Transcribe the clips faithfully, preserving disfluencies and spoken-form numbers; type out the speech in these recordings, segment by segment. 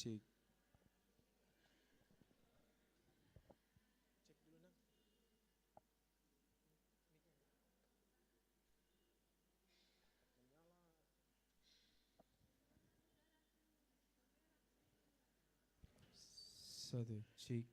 Cek. Satu, cek.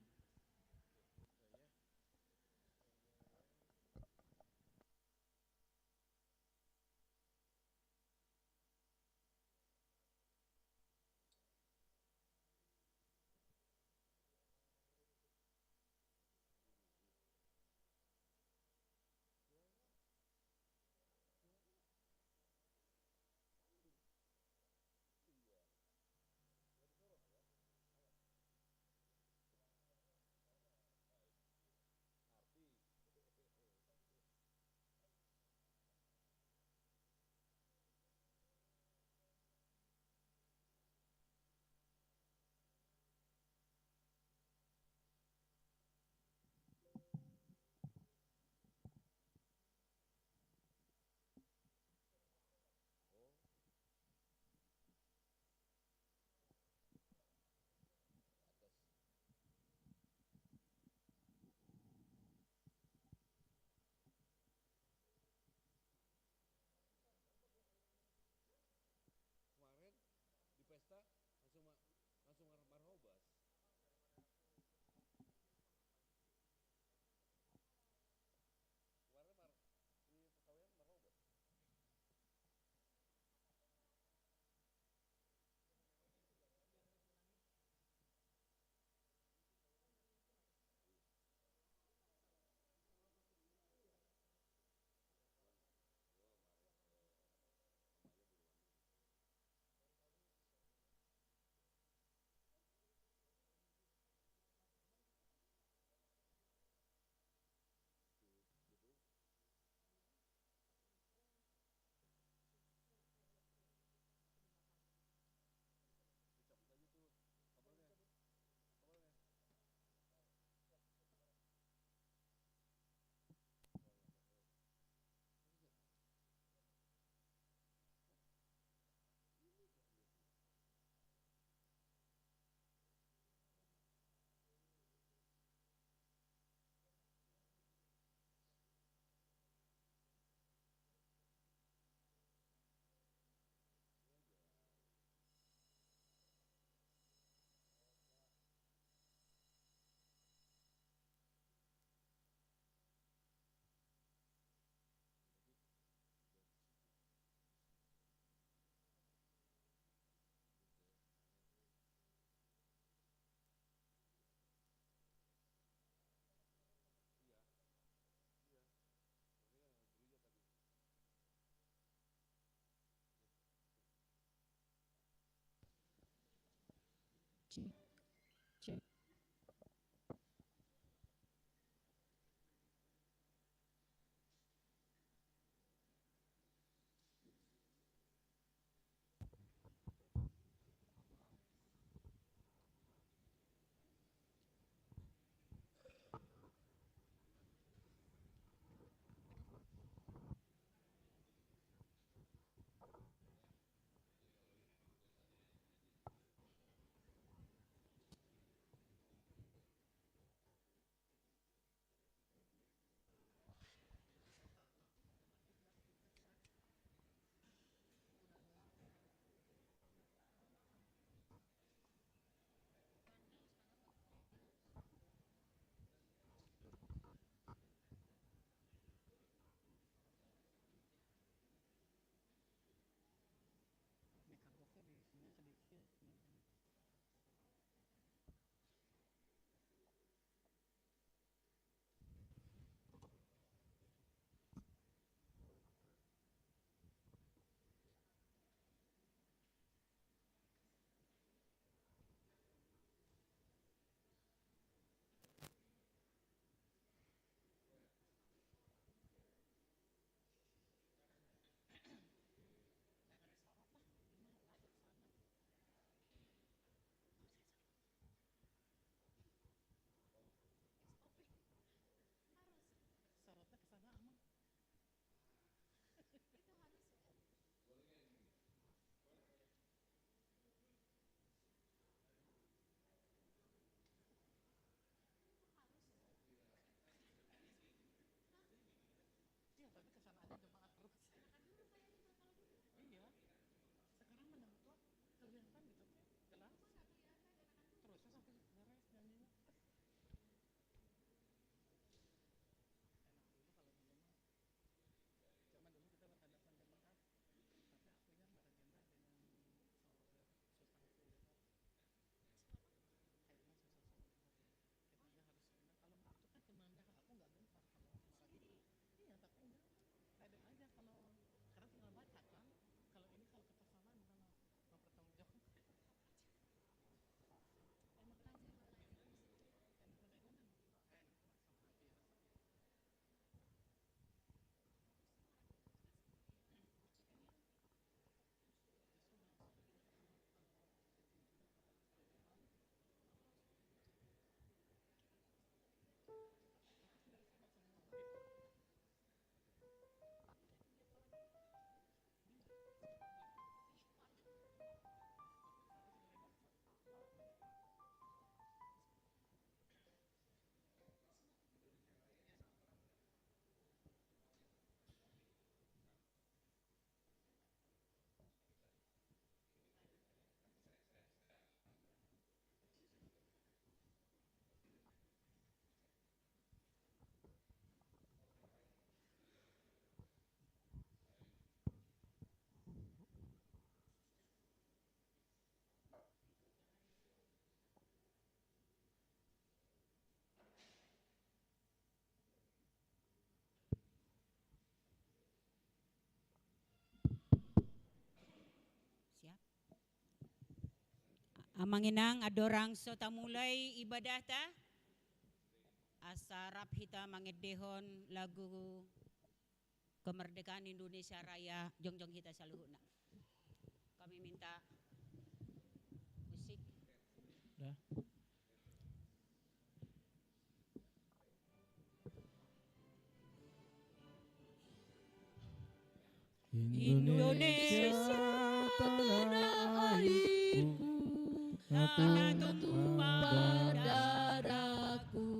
Kemarin di pesta langsung ma-, langsung mar-, marhobas. Kemarin mar-, di perkawinan marhobas. Cek, cek. Amang inang, andorang so tamulai ibadahta, asa rap hita mangendehon lagu kemerdekaan Indonesia Raya, jongjong hita saluhutna. Kami minta musik. Dah. Indonesia tanah airku, tanah tumpah darahku.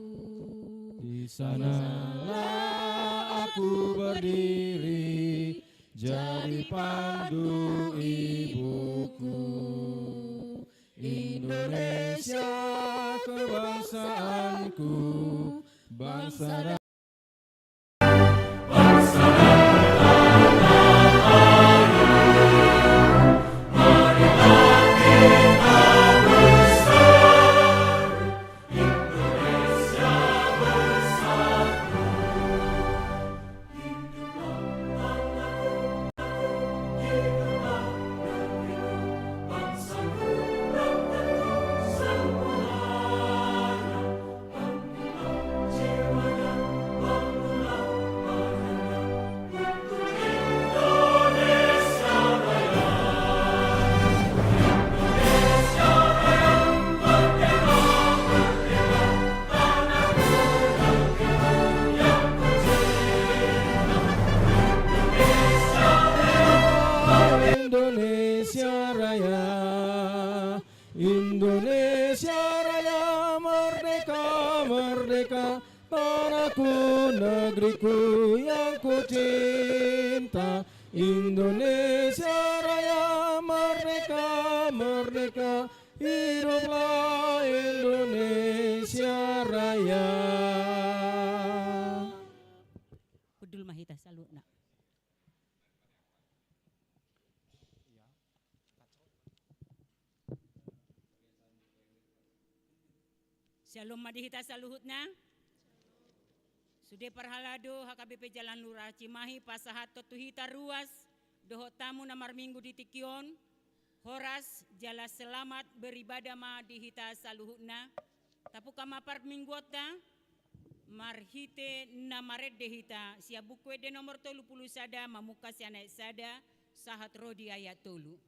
Di sanalah aku berdiri, jadi pandu ibuku. Indonesia kebangsaanku, bangsa Indonesia Raya, Indonesia Raya, merdeka, merdeka, tanahku, negeriku yang ku cinta. Indonesia Raya, merdeka, merdeka, hiduplah Indonesia Raya. Hundul ma hita saluhutna. Syalom ma di hita saluhutna. Sude parhalado H K B P Jalan Lurah Cimahi pasahathon tu hita ruas dohot tamu na marminggu di tingki on, horas jala selamat beribadah ma di hita saluhutna. Tapungka ma parmingguonta marhite na marende hita sian Buku Ende nomor tolu pulu sada, mamungka sian ayat sada sahat ro di ayat tolu.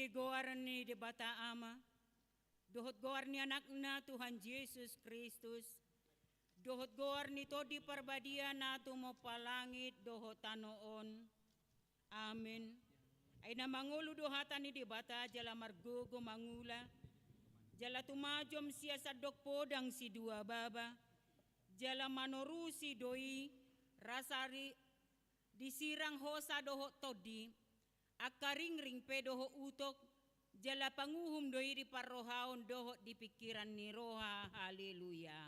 Goar ni Debata Ama, dohot goar ni Anakna Tuhan Jesus Kristus, dohot goar ni Tondi Parbadia na tumompa langit dohot tano on. Amen. Ai na mangolu do hata ni Debata jala margogo mangula, jala tumajom sian sandok podang siduababa, jala manorusi do i, rasa ri-, disirang hosa dohot tondi, angka ringring pe dohot utok, jala panguhum do i di parrohaon dohot di pingkiran ni roha. Haleluya.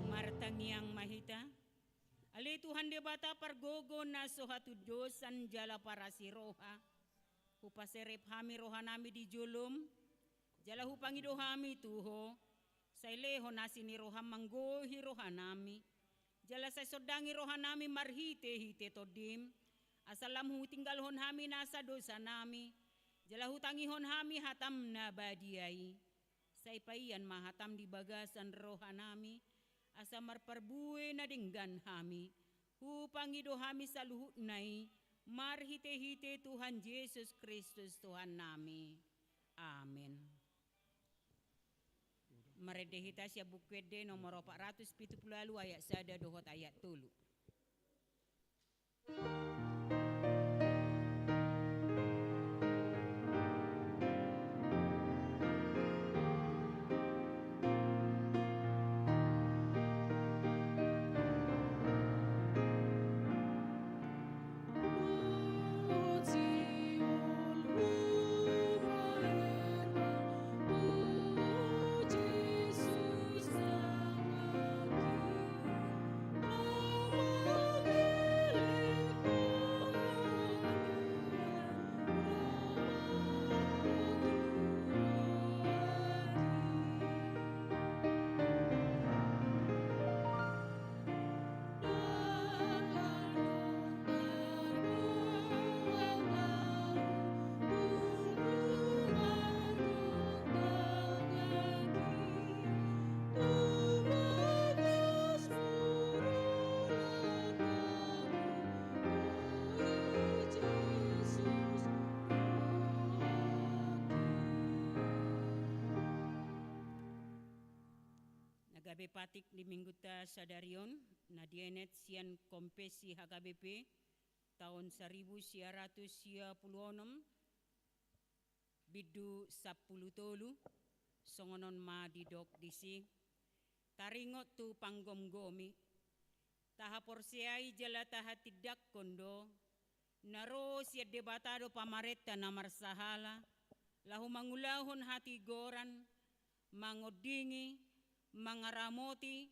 Martangiang ma hita. Ale Tuhan Debata pargogo na so hatundosan jala parasi roha, hupaserep hami rohanami di jolom, jala hupangido hami tu Ho, sai lehon asi ni roham manggohi rohanami, jala sai sondangi rohanami marhite-hite tondim, asa lam hutinggalhon hami nasa dosanami, jala hutangihon hami hatam na badia i. Sai paian ma hatam di bagasan rohanami, asa marparbue na denggan hami. Hupangido hami saluhutna i, marhite-hite Tuhan Jesus Kristus Tuhannami. Amen. Marende hita sian Buku Ende nomor opat ratus pitu pulu ualu, ayat sada dohot ayat tolu. Na gabe patik di minggunta sadari on, na dienet sian Konfesi H K B P, taon saribu sia ratus sia pulu onom, bindu sampulu tolu, songon on ma didok disi: Taringot tu panggomgomi, tahaporseai jala tahatindangkon do, na ro sian Debata do pamarenta na marsahala, laho mangulahon hatigoran, mangondingi, mangaramoti,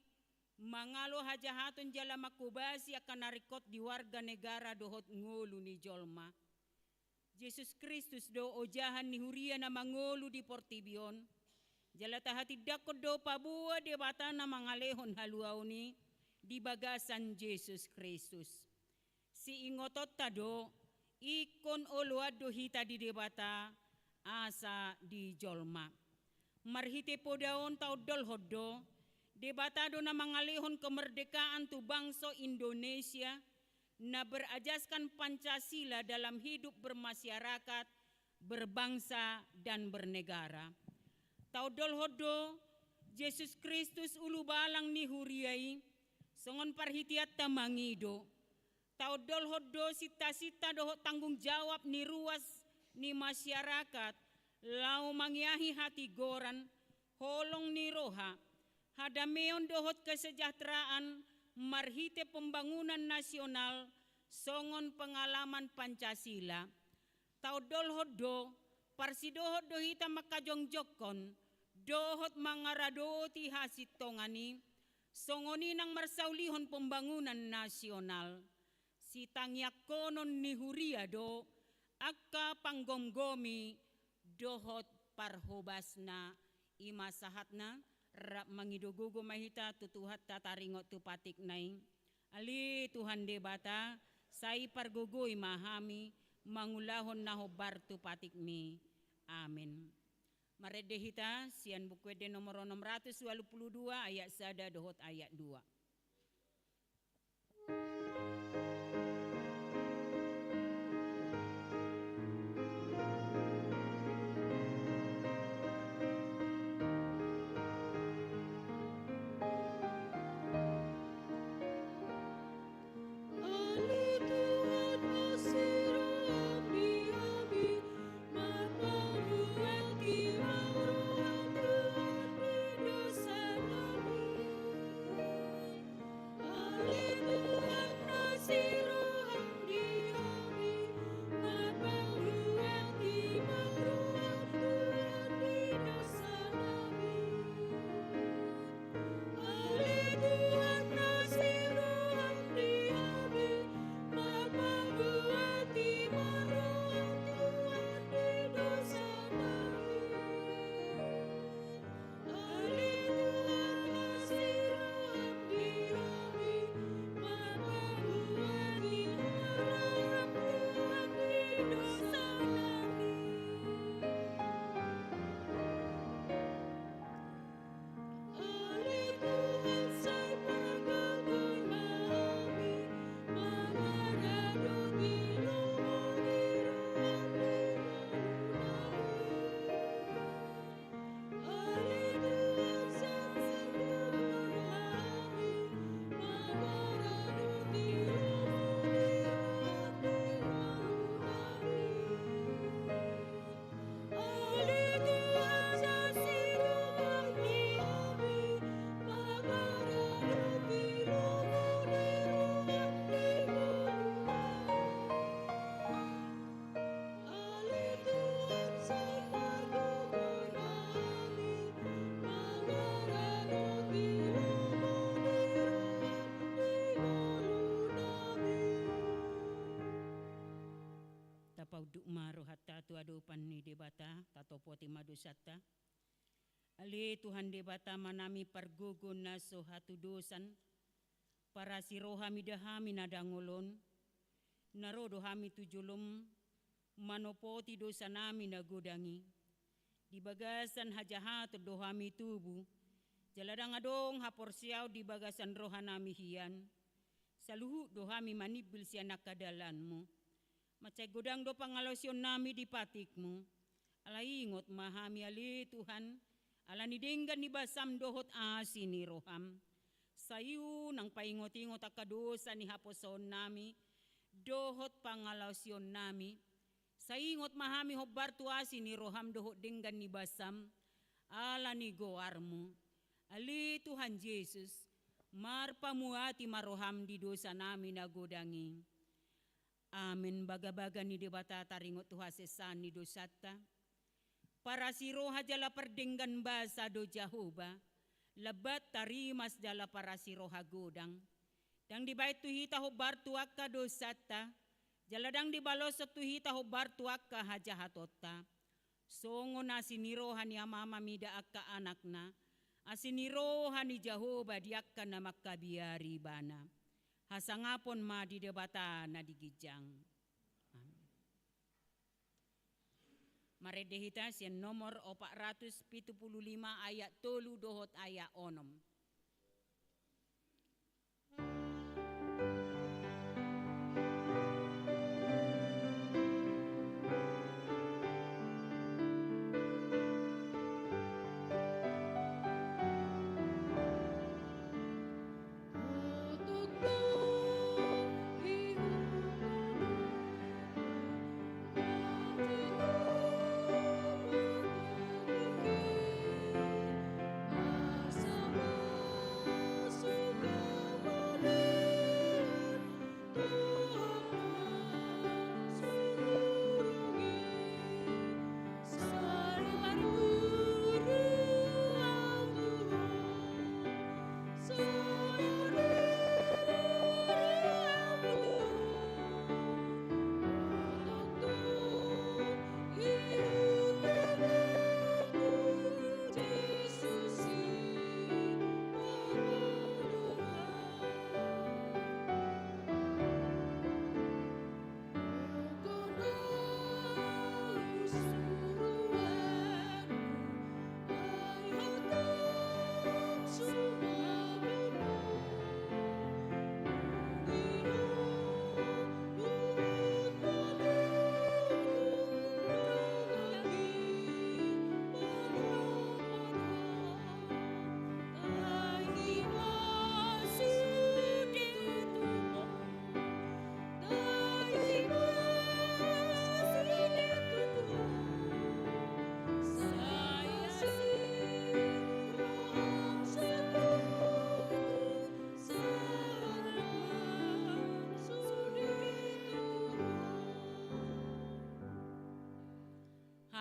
mangalo hajahaton jala manghobasi angka na ringkot di warga negara dohot ngolu ni jolma. Jesus Kristus do ojahan ni huria na mangolu di portibi on, jala tahatindangkon do paboa Debata na mangalehon haluaon i di bagasan Jesus Kristus. Siingotonta do, ingkon oloan do hita di Debata, asa di jolma. Marhite poda on taondolhon do, Debata do na mangalehon kemerdekaan tu bangso Indonesia, na berajaskan Pancasila dalam hidup bermasyarakat, berbangsa, dan bernegara. Taondolhon do, Jesus Kristus ulubalang ni huria i, songon parhiteanta mangido. Taondolhon do sintasinta dohot tanggung jawab ni ruas ni masyarakat, laho mangeahi hatigoran, holong ni roha, hadameon dohot kesejahteraan, marhite pembangunan nasional, songon pengalaman Pancasila. Taondolhon do, parsidohot do hita mangkajongjongkon, dohot mangaradoti hasintongan i, songon i nang marsaulihon pembangunan nasional. Sitangiangkonon ni huria do, angka panggomgomi, dohot parhobasna, i ma sahatna, rap mangido gogo ma hita tu Tuhanta taringot tu patikna i. Ale Tuhan Debata, sai pargogoi ma hami, mangulahon na hombar tu patikmi. Amen. Marende hita sian Buku Ende nomor onom ratus ualu pulu dua, ayat sada dohot ayat dua. Tapaunduk ma rohanta tu adopan ni Debata, tatopoti ma dosanta. Ale Tuhan Debata Amanami pargogo na so hatudosan, parasi roha mida hami na dangol on, na ro do hami tu jolom, manopoti dosanami na godang i. Di bagasan hajahaton do hami tubu, jala ndang adong haporseaon di bagasan rohanami hian. Saluhut do hami manimbil sian angka dalanmu. Mansai godang do pangalaosionnami di patikmu. Alai ingot ma hami ale Tuhan, ala ni denggan ni basam dohot asi ni roham. Sai unang paingot-ingot angka dosa ni haposoonnami, dohot pangalaosionnami. Sai ingot ma hami hombar tu asi ni roham dohot denggan ni basam, ala ni goarmu. Ale Tuhan Jesus, marpamuati ma roham di dosanami na godang i. Amen. Bagabaga ni Debata taringot tu hasesaan ni dosanta. Parasi roha jala pardenggan basa do Jahowa, lambat tarimas jala parasi roha godang. Ndang dibaen tu hita hombar tu angka dosanta, jala ndang dibaloshon tu hita hombar tu angka hajahatonta. Songon asi ni roha ni amama mida angka anakna, asi ni roha ni Jahowa di angka na mangkabiari ibana. Hasangapon ma di Debata na di ginjang. Amen. Marende hita sian nomor opat ratus pitu pulu lima ayat tolu dohot ayat onom.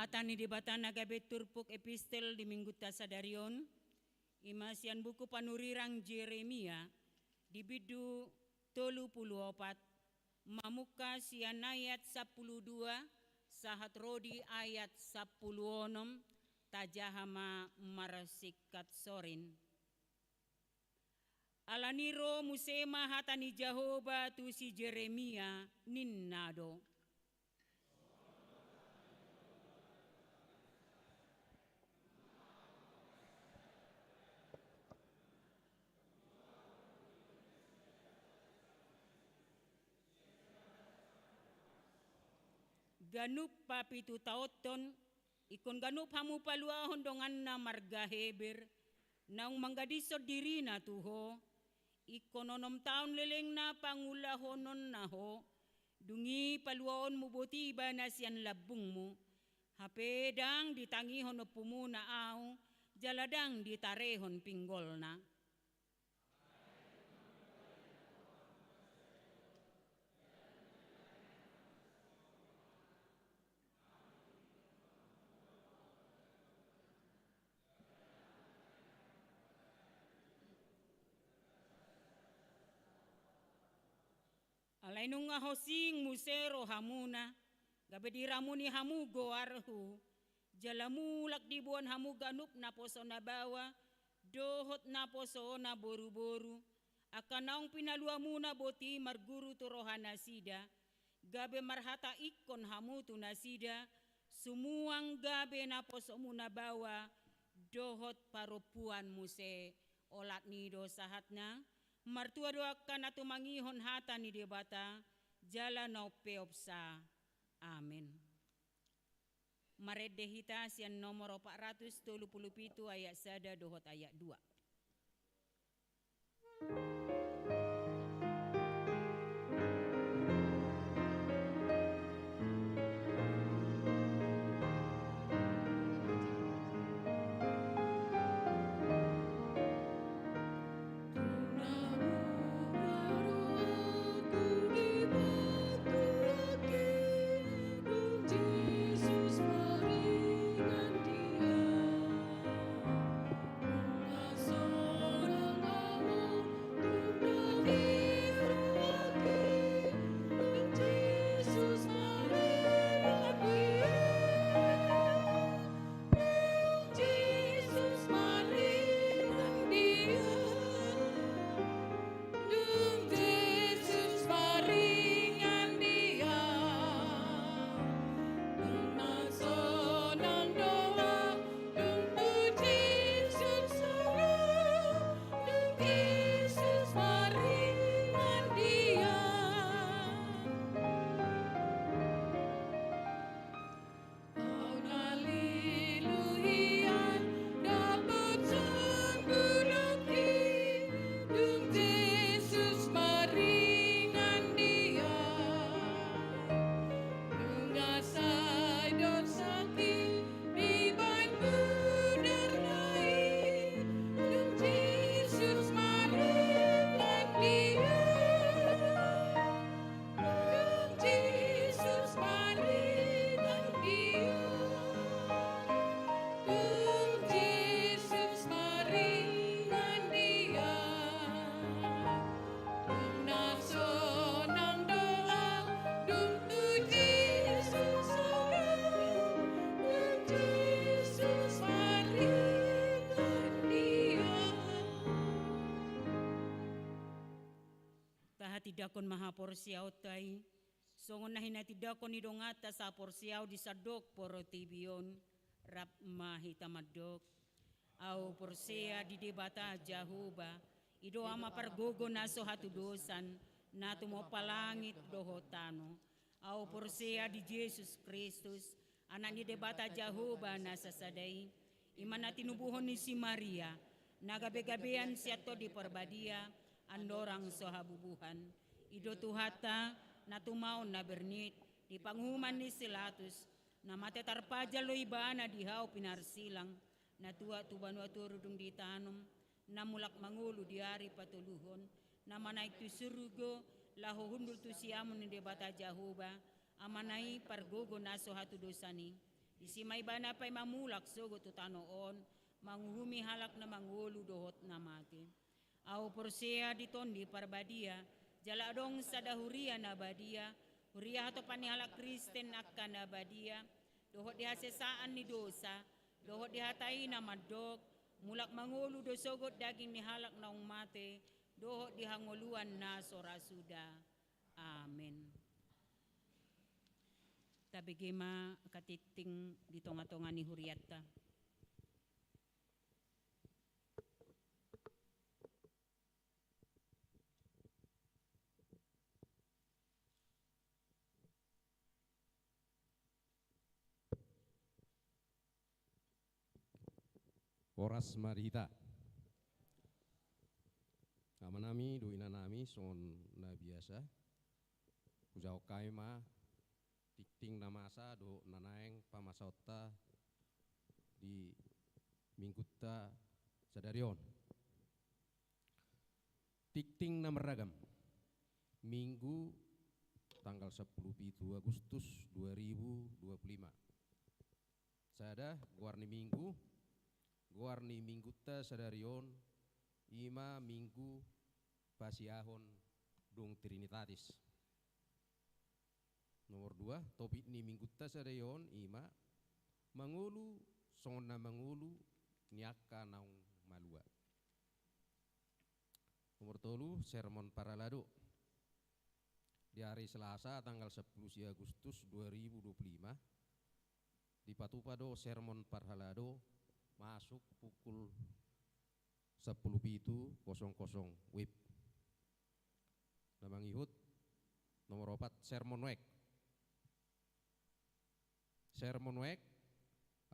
Hata ni Debata na gabe turpuk epistel di minggunta sadari on, ima sian buku panurirang Jeremia, di bindu tolu pulu opat, mamungka sian ayat sampulu dua, sahat ro di ayat sampulu onom, tajaha ma marsingkat sorin. Alani ro muse ma hata ni Jahowa tu si Jeremia, ninna do: Ganup papitu taonhon, ingkon ganup hamu paluahon donganna marga Heber, naung manggadishon dirina tu ho, ingkon onom taon lelengna pangulahononna ho, dung i paluaonmu boti ibana sian lambungmu, hape ndang ditangihon ompumuna ahu, jala ndang ditarehon pinggolna. Alai nunga hosing muse rohamuna, gabe diramuni hamu goarhu, jala mulak diboan hamu ganup naposo na baoa dohot naposo na boruboru, angka naung pinaluamuna boti marguru tu rohanasida, gabe marhata ingkon hamu tu nasida, sumuang gabe naposomuna baoa dohot parompuan muse. Olat ni do sahatna. Martua do angka na tumangihon hata ni Debata, jala na umpeopsa. Amen. Marende hita sian nomor opat ratus tolu pulu pitu ayat sada dohot ayat dua. Tahatindangkon ma haporseaonta i, songon na hinatindangkon ni donganta saporseaon di sandok portibi on. Rap ma hita mandok. Ahu porsea di Debata Jahowa, i do Ama pargogo na so hatudosan, na tumompa langit dohot tano. Ahu porsea di Jesus Kristus, Anak ni Debata Jahowa na sasada i, i ma na tinubuhon ni si Maria, na gabegabean sian Tondi Parbadia, andorang so habubuhan. I do Tuhanta, na tumaon na bernit, di panguhuman ni si Pilatus, na mate tarpajal do ibana di hau pinarsilang, na tuat tu banua toru dung ditanom, na mulak mangolu di ari patoluhon, na manaek tu surgo, laho hundul tu siamun ni Debata Jahowa, Amana i pargogo na so hatudosan i. Disi ma ibana paima mulak sogot tu tano on, manguhumi halak na mangolu dohot na mate. Ahu porsea di Tondi Parbadia, jala adong sada huria na badia, huria hatopan ni halak Kristen angka na badia, dohot di hasesaan ni dosa, dohot di hata i na mandok, mulak mangolu do sogot daging ni halak naung mate, dohot di hangoluan na so ra suda. Amen. Tabege ma angka tingting di tonga-tonga ni hurianta. Horas ma di hita. Amanami dohot inanami, songon na biasa, hujahahon hami ma tingting na masa dohot na naeng pamasaonta di minggunta sadari on. Tingting na marragam. Minggu, tanggal sampulu pitu Agustus dua ribu dua puluh lima. Sada, goar ni minggu. Goar ni minggunta sadari on i ma minggu pasiahon dung Trinitatis. Nomor dua, topik ni minggunta sadari on i ma mangolu songon na mangolu ni angka naung malua. Nomor tolu, sermon parhalado. Di ari Selasa tanggal sampulu sia Agustus dua ribu dua puluh lima, dipatupa do sermon parhalado masuk pukul sampulu pitu kosong kosong WIB. Na mangihut, nomor opat, sermon wijk. Sermon wijk,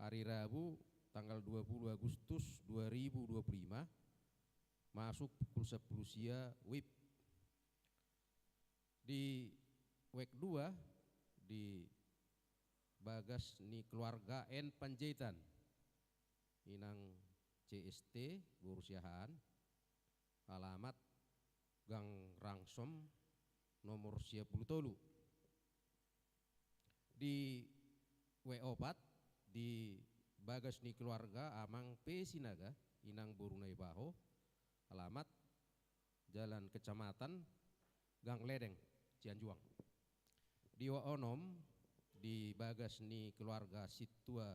ari Rabu, tanggal dua puluh Agustus dua ribu dua puluh lima, masuk pukul sampulu sia WIB. Di wijk dua, di bagas ni keluarga N Panjaitan, inang C S T, boru Siahaan, alamat Gang Rangsom, nomor sia pulu tolu. Di wijk opat, di bagas ni keluarga amang P Sinaga, inang boru Naibaho, alamat Jalan Kecamatan, Gang Ledeng, Cianjuang. Di wijk onom, di bagas ni keluarga sintua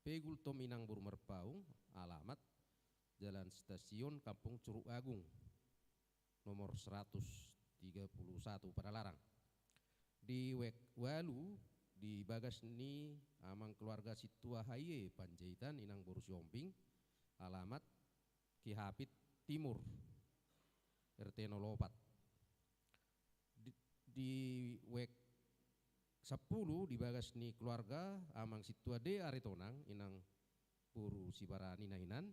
P Gultom, inang boru Marpaung, alamat Jalan Stasiun, Kampung Curug Agung, nomor seratus tiga puluh satu, Padalarang. Di wijk ualu, di bagas ni amang keluarga sintua H I E Panjaitan, inang boru Sihombing, alamat Kihapit Timur, R T nol opat. Di, di wijk sampulu, di bagas ni keluarga amang sintua D Aritonang, inang boru Sibarani na hinan,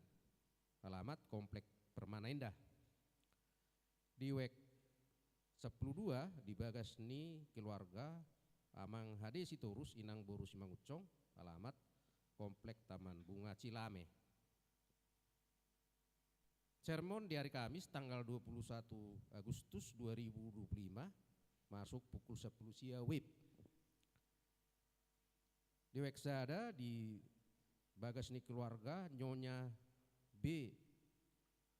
alamat Komplek Permana Indah. Di wijk sampulu dua, di bagas ni keluarga amang H D Sitorus, inang boru Simangunsong, alamat Komplek Taman Bunga Cilame. Sermon di ari Kamis tanggal dua puluh satu Agustus dua ribu dua puluh lima, masuk pukul sampulu sia WIB. Di wijk sada, di bagas ni keluarga Nyonya B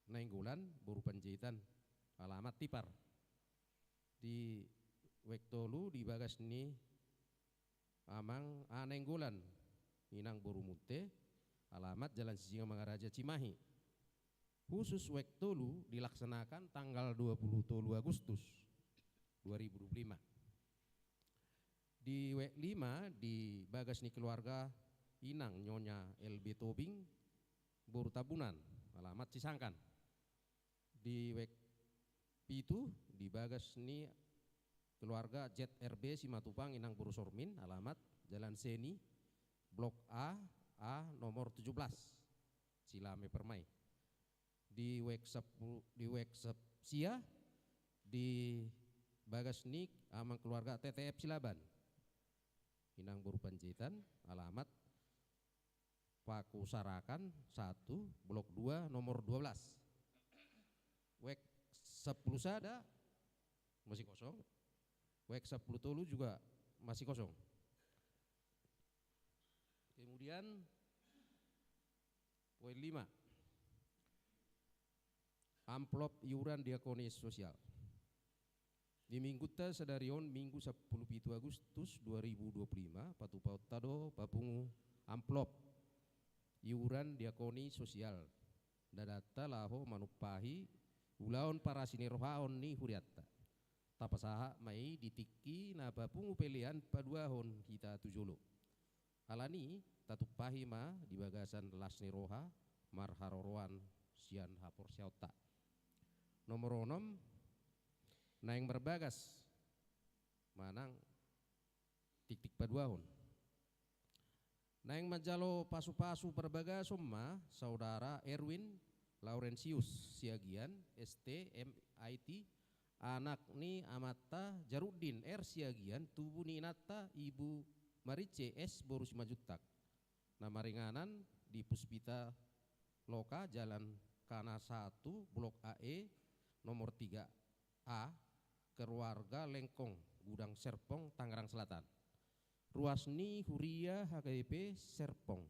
Nainggolan, boru Panjaitan, alamat Tipar. Di wijk tolu, di bagas ni amang A Nainggolan, inang boru Munte, alamat Jalan Sisingamangaraja Cimahi. Khusus wijk tolu dilaksanakan tanggal dua puluh tolu Agustus dua ribu dua puluh lima. Di wijk lima, di bagas ni keluarga inang Nyonya L B Tobing, boru Tambunan, alamat Cisangkan. Di wijk pitu, di bagas ni keluarga Z R B Simatupang, inang boru Sormin, alamat Jalan Seni, Blok A, A nomor tujuh belas, Cilame Permai. Di wijk sapu-, di wijk sap-, sia, di bagas ni amang keluarga T T F Silaban, inang boru Panjaitan, alamat Paku Sarakan satu, Blok dua, nomor dua belas. Wijk sampulu sada masih kosong. Wijk sampulu tolu juga masih kosong. Kemudian, poin lima. Amplop iuran diakonis sosial. Di minggunta sadari on, Minggu sampulu pitu Agustus dua ribu dua puluh lima, patupaonta do papungu amplop iuran diakonis sosial. Nadanta laho manumpahi ulaon parasinirohaon ni hurianta. Tapasahat ma i di tingki na papungu pelean paduahon hita tu jolo. Alani, tatumpahi ma di bagasan las ni roha marharoroan sian haporseaonta. Nomor onom, naeng marbagas manang tingki paduahon. Naeng manjalo pasupasu parbagason ma saudara Erwin Laurentius Siagian, S T, M I T, anak ni amanta Jaruddin R Siagian, tubu ni inanta Ibu Marice S boru Simanjuntak. Na maringanan di Puspita Loka, Jalan Kana satu, Blok A E, nomor tiga A, keluarga Lengkong, Gudang Serpong, Tangerang Selatan. Ruas ni huria H K B P Serpong.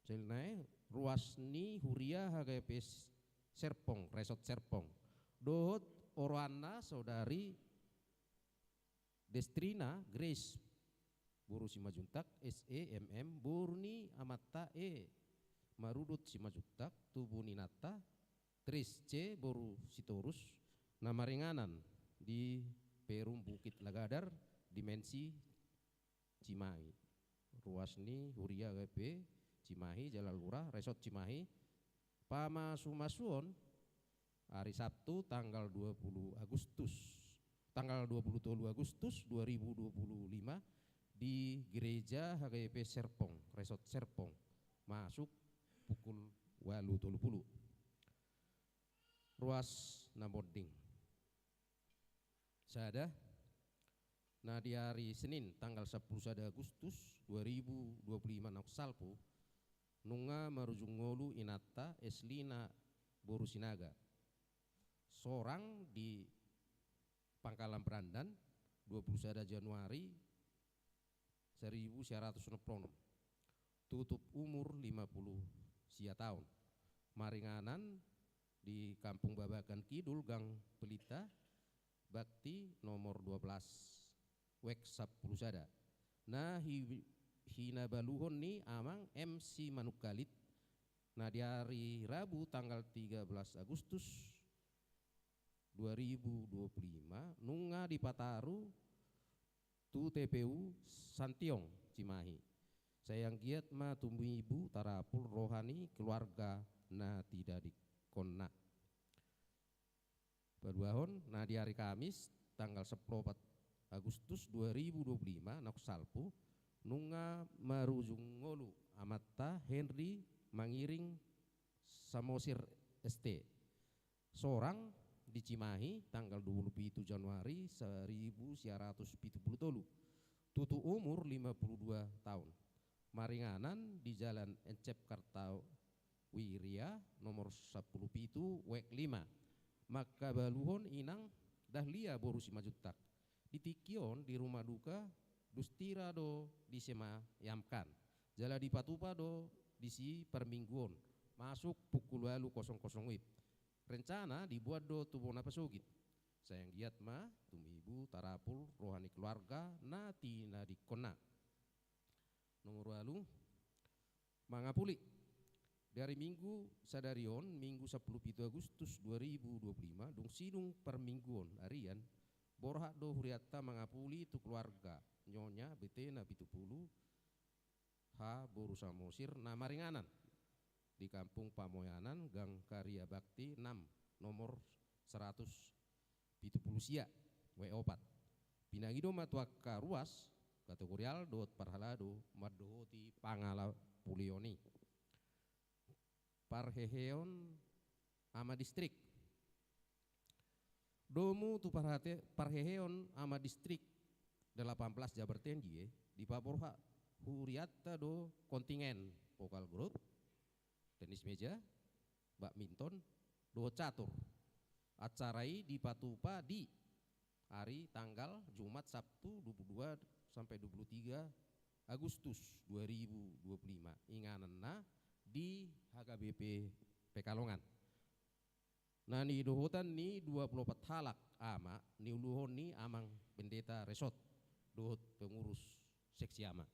Selnae, ruas ni huria H K B P S-, Serpong, Resort Serpong. Dohot oroanna saudari Destrina Grace boru Simanjuntak, S E M M, boru ni amanta E Marudut Simanjuntak, tubu ni inanta Tris C boru Sitorus, na maringanan di Perum Bukit Lagadar, Dimensi Cimahi. Ruas ni huria H K B P Cimahi, Jalan Lurah, Resort Cimahi. Pamasumasuon hari Sabtu tanggal dua puluh Agustus, tanggal dua puluh tolu Agustus dua ribu dua puluh lima di Gereja H K B P Serpong, Resort Serpong, masuk pukul ualu tolu pulu. Ruas na monding. Sada, na di ari Senin tanggal sampulu sada Agustus dua ribu dua puluh lima naung salpu, nunga marujung ngolu inanta Eslina boru Sinaga. Sorang di Pangkalan Berandan, dua puluh sada Januari seribu sia ratus onom pulu onom. Tutup umur lima pulu sia taon. Maringanan di Kampung Babakan Kidul, Gang Pelita, Bakti nomor dua belas, wek sampulu sada. Na hi-, hinabaluhon ni amang M Simanungkalit, na di ari Rabu tanggal tiga belas Agustus dua ribu dua puluh lima, nunga dipataru tu T P U Santiong, Cimahi. Sai anggiat ma tumibu tarapul roha ni keluarga na tinadingkonna. Paduahon, na di ari Kamis tanggal sampulu opat Agustus dua ribu dua puluh lima naung salpu, nunga marujung ngolu amanta Henry Mangiring Samosir S T. Sorang di Cimahi tanggal dua puluh pitu Januari seribu sia ratus pitu pulu tolu. Tutu umur lima pulu dua taon. Maringanan di Jalan Encep Kartawiria nomor sampulu pitu, wek lima. Mangkabaluhon inang Dahlia boru Simanjuntak. Di tingki on di rumah duka dustira do disemayamkan. Jala dipatupa do disi parmingguon, masuk pukul ualu kosong kosong wib. Rencana dibuat do tu bona pasogit. Sai anggiat ma tumibu tarapul roha ni keluarga na tinadingkonna. Nomor ualu, mangapuli. Di ari Minggu sadari on, Minggu sampulu pitu Agustus dua ribu dua puluh lima, dung sidung parmingguon arian, borhat do hurianta mangapuli tu keluarga Nyonya Betena pitu pulu, H boru Samosir, na maringanan di Kampung Pamoyanan, Gang Karya Bakti enam, nomor seratus pitu pulu sia, W opat. Pinangido ma tu angka ruas, kategorial dohot parhalado mandohoti pangapulon i. Parheheon Ama Distrik. Domu tu parhate-, parheheon Ama Distrik delapan belas Jabar Tenji, eh, dipaborhat hurianta do kontingen vokal grup, tenis meja, badminton, dohot catur. Acara i dipatupa di ari tanggal Jumat, Sabtu, dua puluh dua sampai dua puluh tiga Agustus dua ribu dua puluh lima, ingananna di H K B P Pekalongan. Na nidohotan ni dua puluh opat halak ama, niuluhon ni amang pendeta resort dohot pengurus seksi ama.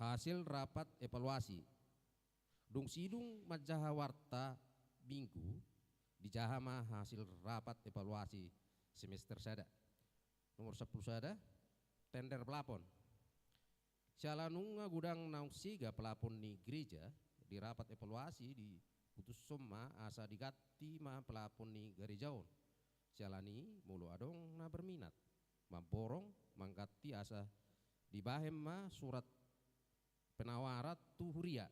Hasil rapat evaluasi. Dung sidung manjaha warta Minggu, dijaha ma hasil rapat evaluasi semester sada. Nomor sampulu sada, tender pelapon. Siala nunga godang naung sega pelapon ni gereja, di rapat evaluasi diputushon ma asa diganti ma pelapon ni gareja on. Siala ni molo adong na berminat mamborong mangganti asa dibahen ma surat penawaran tu huria,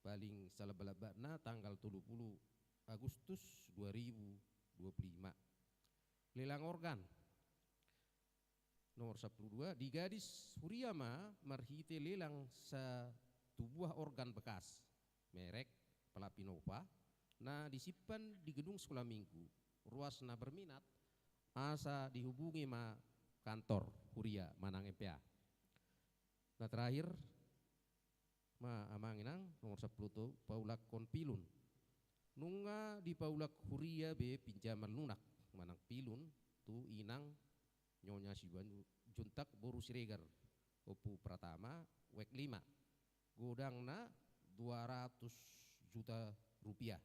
paling salabalabatna tanggal tolu pulu Agustus dua ribu dua puluh lima. Lelang organ. Nomor sampulu dua, digadis huria ma marhite lelang satubuah organ bekas merek Palapinova, na disimpan di gedung Sekolah Minggu. Ruas na berminat asa dihubungi ma kantor huria manang M P A. Na terakhir ma amang inang, nomor sampulu tolu, paulakhon pilun. Nunga dipaulak huria be pinjaman lunak manang pilun tu inang Nyonya Simanjuntak boru Siregar, Ompu Pratama, wek lima. Godangna dua ratus juta rupiah.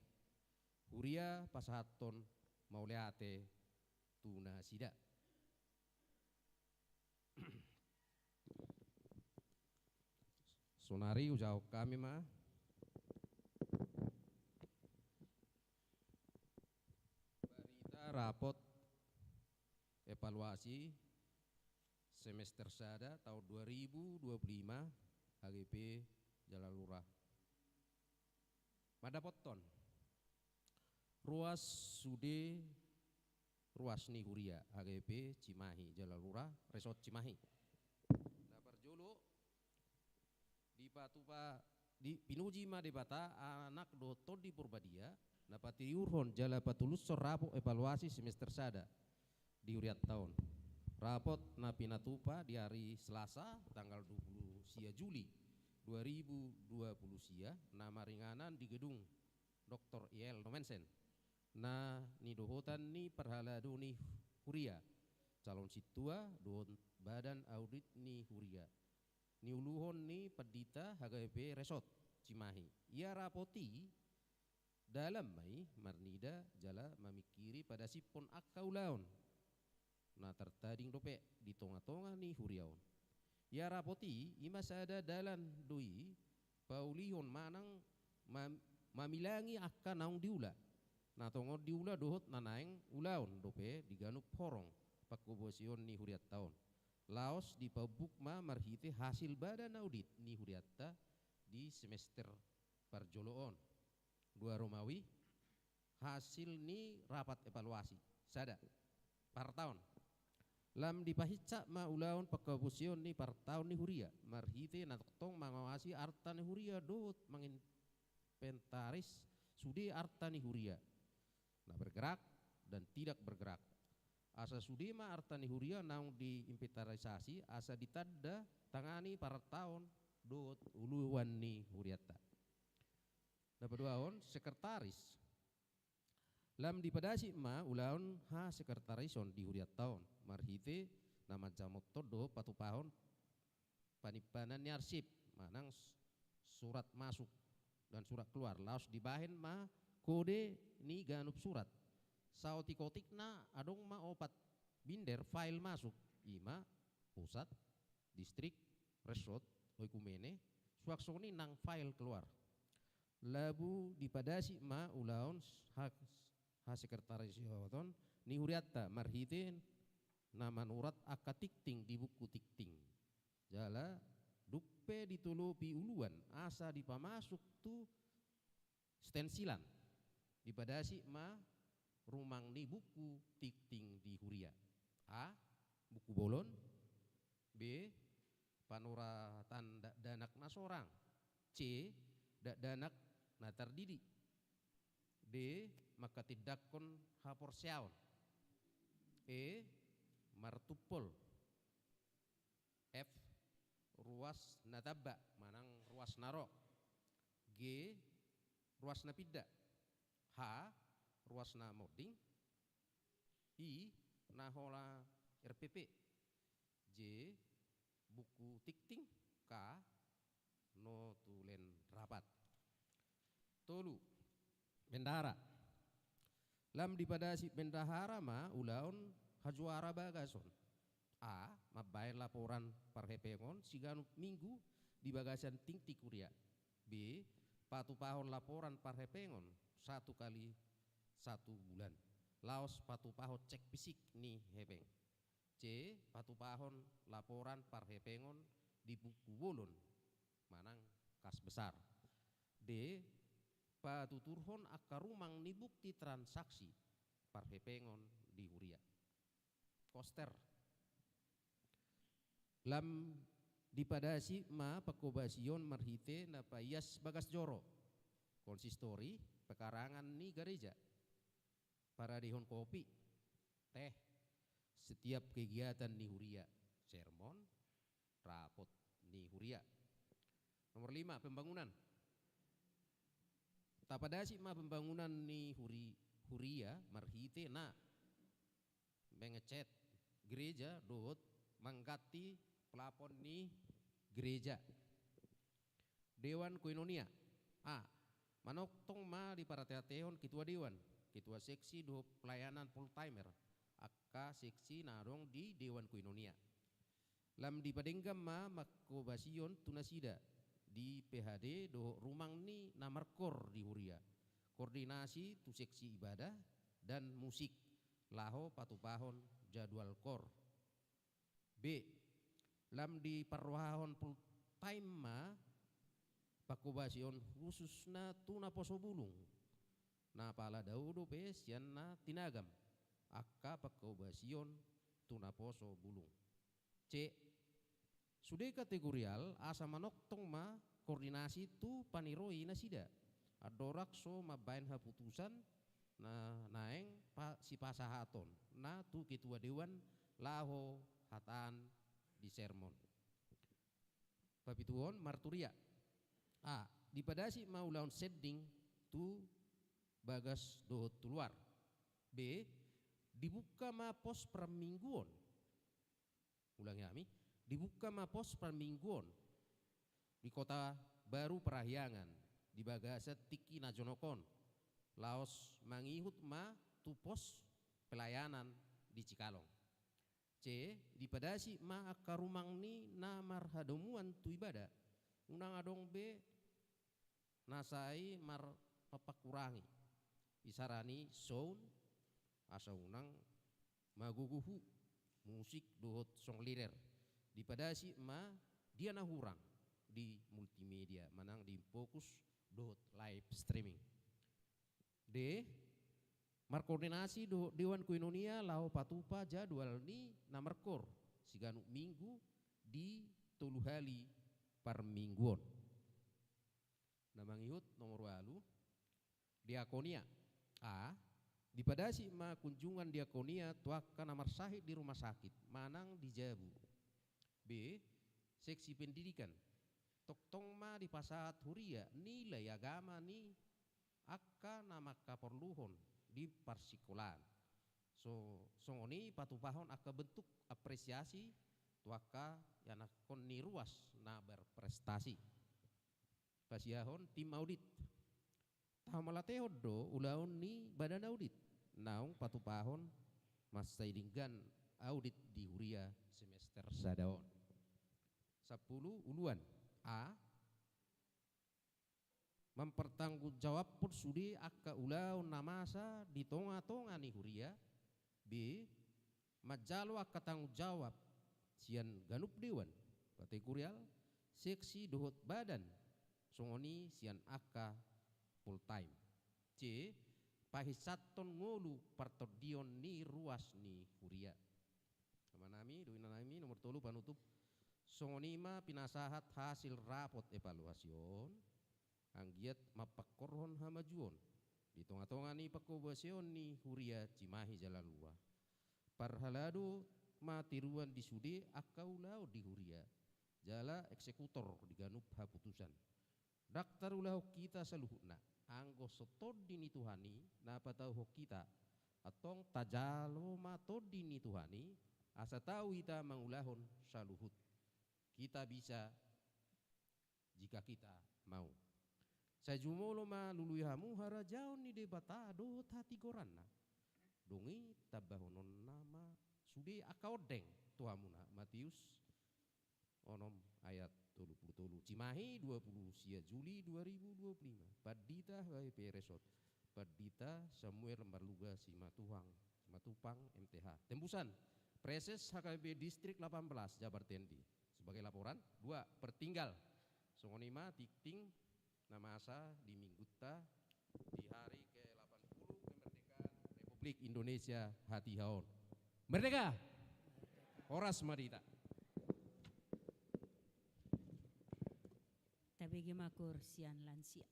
Huria pasahathon mauliate tu nasida. Sonari hujawab hami ma. Barita rapot evaluasi semester sada tahun dua ribu dua puluh lima H G P Jalalura. Mandapothon ruas sude ruas ni huria H G P Cimahi Jalalura, Resort Cimahi. Na parjolo dipatupa, di, pinuji ma Debata Anak dohot Tondi Porbadia, na patiurhon jala patulushon rapot evaluasi semester sada di hurianta on. Rapot na pinatupa di ari Selasa tanggal dua pulu sia Juli dua ribu dua pulu sia, na maringanan di gedung Doktor I L Nommensen, na nidohotan ni parhalado ni huria, calon sintua dohot badan audit ni huria, niuluhon ni pandita H G P Resort Cimahi. Ia rapot i dalan ma i marnida jala mamingkiri padasiphon angka ulaon na tartading dope di tongatonga ni huria on. Ia rapot i, i ma sada dalan do i paulihon manang mam-, mamilangi angka naung diula, na tongon diula dohot na naeng ulaon dope di ganup horong pangkobasion ni hurianta on. Laos dipaumbuk ma marhite hasil badan audit ni hurianta di semester parjolo on. Dua ro ma i, hasil ni rapat evaluasi sada, partaon. Lam dipahinsa ma ulaon pangkobasion ni partaon ni huria marhite na tongtong mangawasi arta ni huria dohot manginventaris sude arta ni huria na bergerak dan tidak bergerak. Asa sude ma arta ni huria naung diinventarisasi asa ditanda tangani partaon dohot uluan ni hurianta. Na paduahon, sekretaris. Lam dipadasip ma ulaon hasekretarison di hurianta on marhite na manjamothon dohot patupahon panimpanan ni arsip manang s-, surat masuk dan surat keluar, laos dibahen ma kode ni ganup surat. Saotik-otikna adong ma opat binder file masuk, i ma pusat, distrik, resort, oikumene, suang songon i nang file keluar. Labu dipadasip ma ulaon ha-, hasekretarisoton ni hurianta marhite na manurat angka tingting di buku tingting. Jala dung pe ditolopi uluan asa dipamasuk tu stensilan, dipadasip ma rumang ni buku tingting di huria. A, buku bolon. B, panuratan dakdanak na sorang. C, dakdanak na tardidi. D, manghatindanghon haporseaon. E, martumpol. ruas na tamba manang ruas na ro. G, ruas na pinda. H, ruas na monding. I, na holan R P P. J, buku tingting. K, notulen rapat. Tolu, bendahara. Lam dipadasi bendahara ma ulaon hajuara bagason. A, mambaen laporan parhepengon siganup minggu di bagasan tingting huria. B, patupahon laporan parhepengon satu kali satu bulan. Laos patupahon cek fisik ni hepeng. C, patupahon laporan parhepengon di buku bolon manang kas besar. D, patuturhon angka rumang ni bukti transaksi parhepengon di huria. Koster. Lam dipadasi ma pangkobasion marhite na paias bagas joro, konsistori, pekarangan ni gareja, paradehon kopi, teh, setiap kegiatan ni huria, sermon, rapot ni huria. Nomor lima, pembangunan. Tapadasi ma pembangunan ni huri-, huria marhite na mengecet gereja dohot mangganti plafon ni gereja. Dewan Koinonia. A, manongtong ma diparateatehon ketua dewan, ketua seksi dohot pelayanan full timer, angka seksi na adong di Dewan Koinonia. Lam dipadenggan ma mangkobasion tu nasida di P H D dohot rumang ni na markoor di huria, koordinasi tu seksi ibadah dan musik, laho patupahon jadwal koor. B, lam diparrohahon full time ma pangkobasion khususna tu naposo bulung, na pala dao dope sian na tinagam, angka pangkobasion tu naposo bulung. C, sude kategorial asa manongtong ma koordinasi tu paniroi nasida. Andorang so mambaen haputusan na naeng pa-, sipasahaton na tu ketua dewan laho hataan di sermon. Papituhon, marturia. A, dipadasi ma ulaon sending tu bagas dohot tu luar. B, dibuka ma pos parmingguon. Ulangi hami, dibuka ma pos parmingguon di Kota Baru Parahyangan di bagasan tingki na jonok on, laos mangihut ma tu pos pelayanan di Cikalong. C, dipadasi ma angka rumang ni na marhadomuan tu ibada, unang adong be na sai mar-, mampakurangi, isarani sound, asa unang magogo hu, musik dohot song leader. Dipadasi ma dia na hurang di multimedia manang di Infocus dohot live streaming. D, markoordinasi dohot Dewan Koinonia laho patupa jadwal ni na markoor siganup minggu di tolu hali parmingguon. Na mangihut nomor ualu, diakonia. A, dipadasi ma kunjungan diakonia tu angka na marsahit di rumah sakit manang di jabu. B, seksi pendidikan. Tongtong ma dipasahat huria nilai agama ni angka na mangkaporluhon di parsikolaan. So, songon i patupahon angka bentuk apresiasi tu angka ianakhon ni ruas na berprestasi. Pasiahon tim audit. Tahamolatehon do ulaon ni badan audit naung patupahon mansai denggan audit di huria semester sada on. Sampulu, uluan. A, mampertanggungjawabhon sude angka ulaon na masa di tongatonga ni huria. B, manjalo angka tanggung jawab sian ganup dewan, kategorial, seksi dohot badan, songon i sian angka full time. C, pahinsathon ngolu partondion ni ruas ni huria. Amanami dohot inanami, nomor tolu, panutup. Songon i ma pinasahat hasil rapot evaluasi on, anggiat mampangkorhon hamajuon di tongatonga ni pangkobasion ni huria Cimahi Jalalua. Parhalado ma tiruan di sude angka ulaon di huria, jala eksekutor di ganup haputusan. Ndang tarulahon hita saluhutna, anggo so Tondi ni Tuhan i na patauhon hita, antong tajalo ma Tondi ni Tuhan i, asa tau hita mangulahon saluhut. Kita bisa jika kita mau. Sai jumolo ma lului hamu harajaon ni Debata dohot hatigoranna. Dung i tambahononna ma sude angka ondeng tu hamuna. Matius onom ayat tolu pulu tolu. Cimahi, dua pulu sia Juli dua ribu dua pulu lima. Pandita H K B P Resort, Pandita Samuel Marluga Simatupang, Simatupang M T H. Tembusan, Praeses H K B P Distrik delapan belas, Jabar Tendi. Sebagai laporan. Dua, pertinggal. Songon i ma tingting na masa di Minggunta di hari ke delapan puluh kemerdekaan Republik Indonesia hatiha on. Merdeka! Horas ma di hita. Tabege ma kursi sian lansia.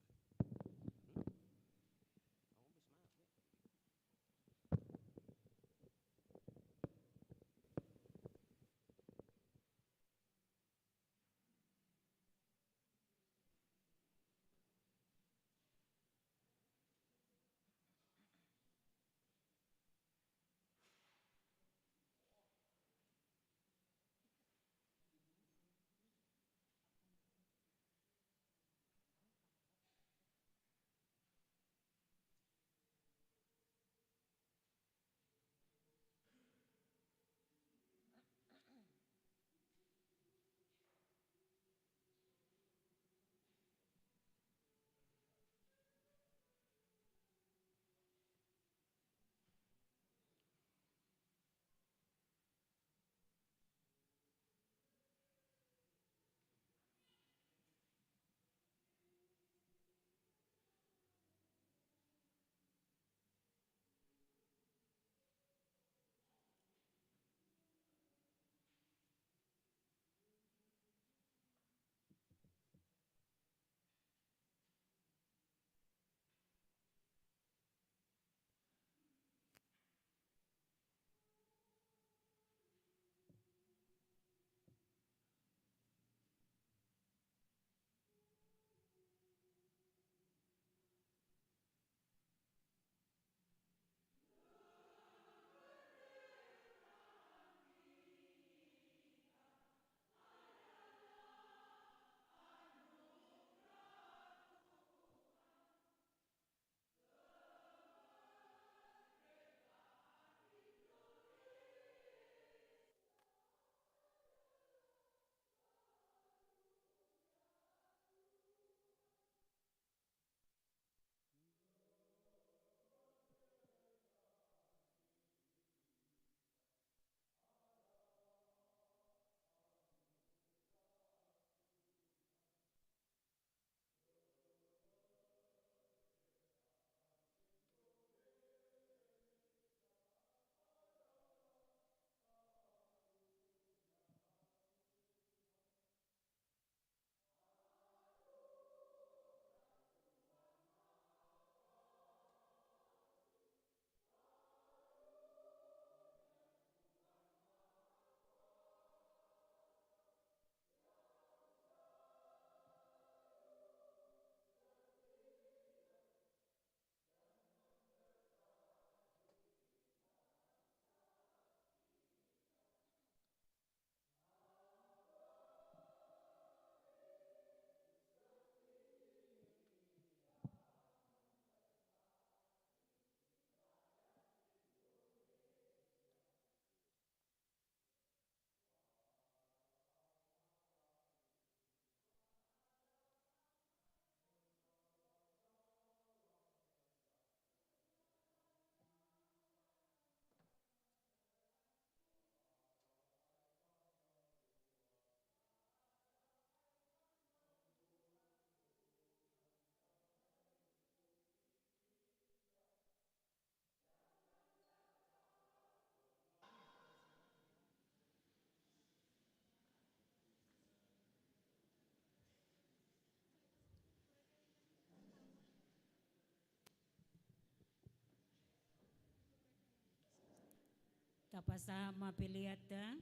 Tapasahat ma peleanta.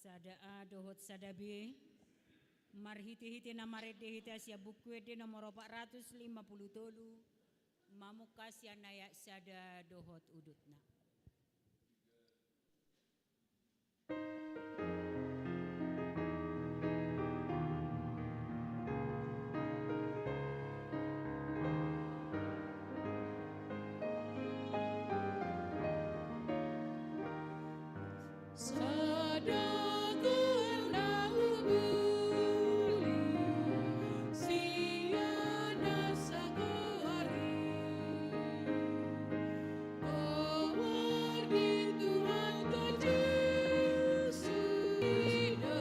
Sada A dohot sada B. Marhite-hite na marende hita sian Buku Ende nomor opat ratus lima pulu tolu, mamungka sian ayat sada dohot udutna. Sada goar na hubuli sian na sagoar i. Goar ni Tuhanta Jesus i do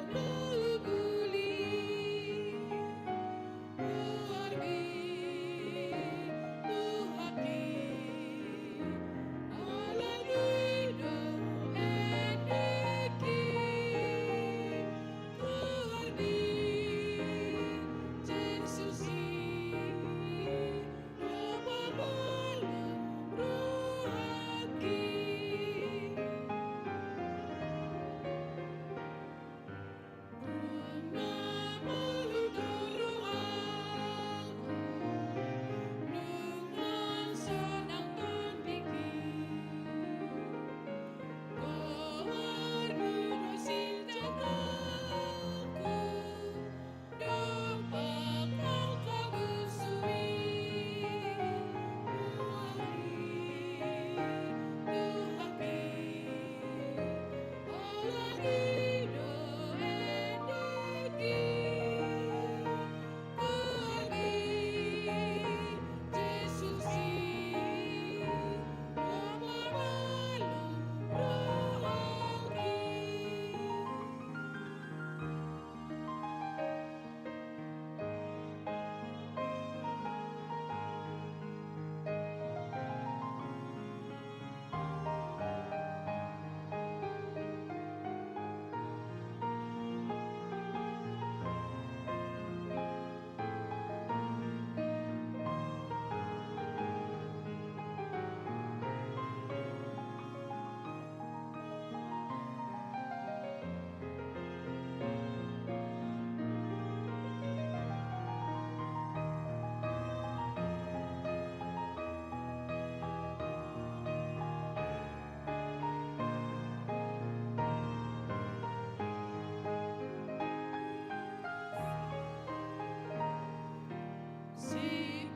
na hubuli. Goar ni Tuhanta i, ala ni do endek i. Goar ni Jesus i, na pamalum rohangki. Nunga malum do rohangku, nunga sonang tondingki. Goarmu do sinjataku, dompak angka musu i. Goar ni Tuhanta i, ala ni do endek i. Goar ni Jesus i, na pamalum rohangki.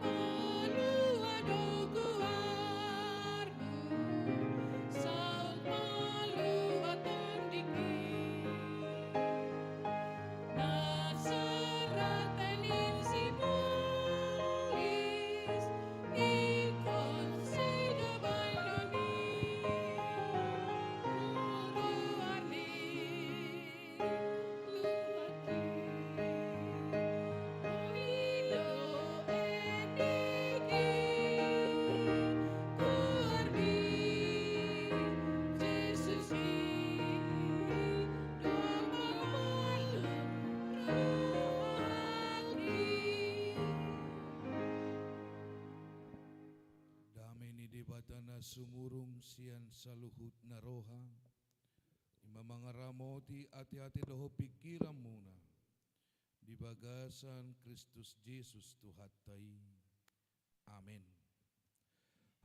Sipalua do goarmu, saut malua tondingki. Na so ra tanin sibolis, ingkon sida baenon i. Goar ni Tuhanta i, i do endek i. Goar ni Jesus i, dompak malum rohangki. Dame ni Debata na sumurung sian saluhutna roha, i ma mangaramoti ateate dohot pingkiranmuna di bagasan Kristus Jesus Tuhanta i. Amen.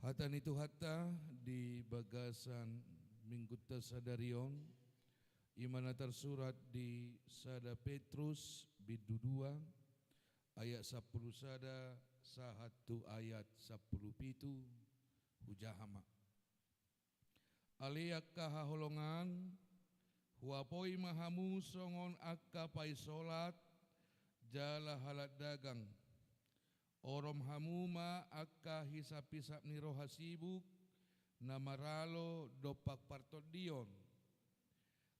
Hata ni Tuhanta di bagasan Minggunta sadari on, i ma na tarsurat di sada Petrus bindu dua, ayat sampulu sada sahat tu ayat sampulu pitu. Hujaha ma. Ale angka haholongan, huapoi ma hamu songon angka paisolat jala halak dagang. Orom hamu ma angka hisaphisap ni roha sibuk na maralo dompak partondion.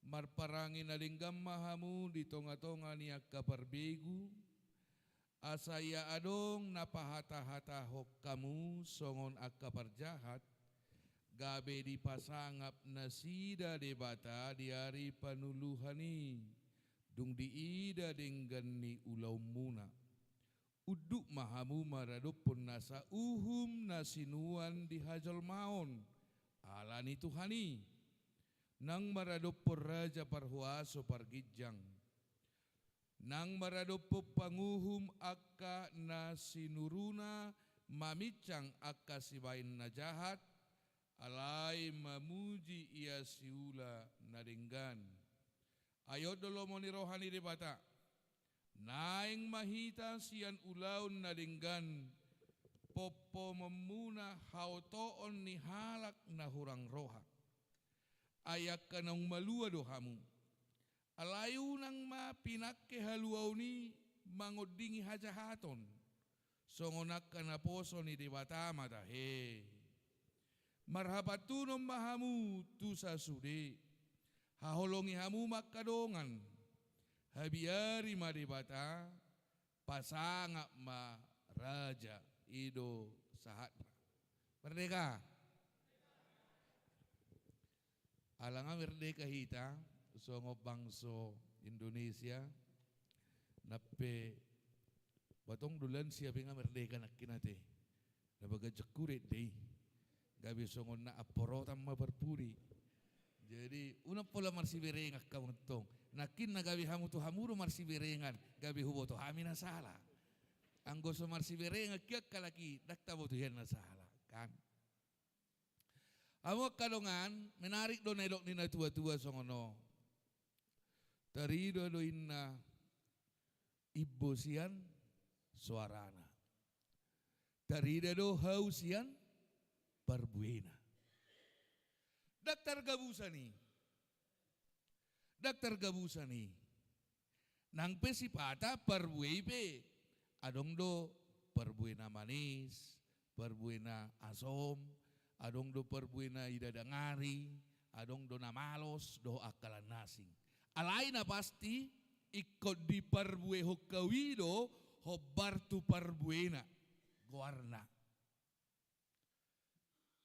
Marparange na denggan ma hamu di tongatonga ni angka parbegu, asa ia adong na pahatahatahon hamu songon angka parjahat, gabe dipasangap nasida Debata di ari panuluhan i, dung diida denggan ni ulaonmuna. Unduk ma hamu maradophon nasa uhum na sinuan di hajolmaon ala ni Tuhan i. Nang maradophon raja parhuaso parginjang, nang maradophon panguhum angka na sinuruna mamincang angka sibahen na jahat, alai mamuji ia siula na denggan. Ai on do lomo ni roha ni Debata. Naeng ma hita sian ulaon na denggan, pompomonmuna haotoon ni halak na hurang roha. Ai angka naung malua do hamu. Alai unang ma pinangke haluaon i mangondingi hajahaton, songon angka naposo ni Debata ma tahe. Marhapantunon ma hamu tu sasude. Haholongi hamu ma angka dongan. Habiari ma Debata, pasangap ma raja. I do sahatna. Merdeka. Ala nga merdeka hita songon bangso Indonesia, na pe batong do lansia pe nga merdeka nangkin ate. Na bagan jengkuret do i. Gabe songon na amporotan ma parpudi. Jadi unang pola marsiberengan hamu antong. Nangkin na gabe hamu tu hamu do marsiberengan, gabe huboto hami na sala. Anggo so marsiberengan hian halak i, ndang taboto hian na sala, kan? Hamu angka dongan, menarik do na nidok ni natuatua songon on. Tarida do inna imbo sian soarana. Tarida do hau sian parbuena. Ndang targabusan i. Ndang targabusan i. Nang pe sipata parbue i pe, adong do parbue na manis, parbue na asom, adong do parbue na idadangari, adong do na malos dohot angka na asing. Alai na pasti, ingkon diparbuehon hau i do hombar tu parbuena, goarna.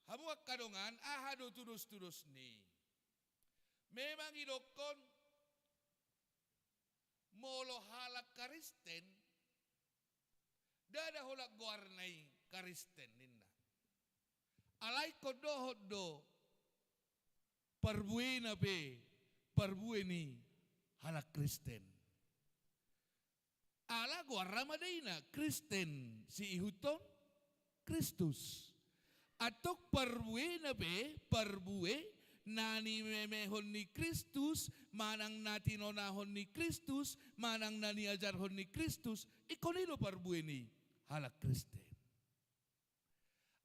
Hamu angka dongan, aha do tudostudos ni? Memang idokkon molo halak Kristen, ndada holan goarna i Kristen ninna. Alai ingkon dohot do parbuena pe parbue ni halak Kristen. Ala goarna ma daina Kristen siihuthon Kristus. Antong parbuena pe parbue na nimemehon ni Kristus, manang na tinonahon ni Kristus, manang na niajarhon ni Kristus, ingkon i do parbue ni halak Kristen.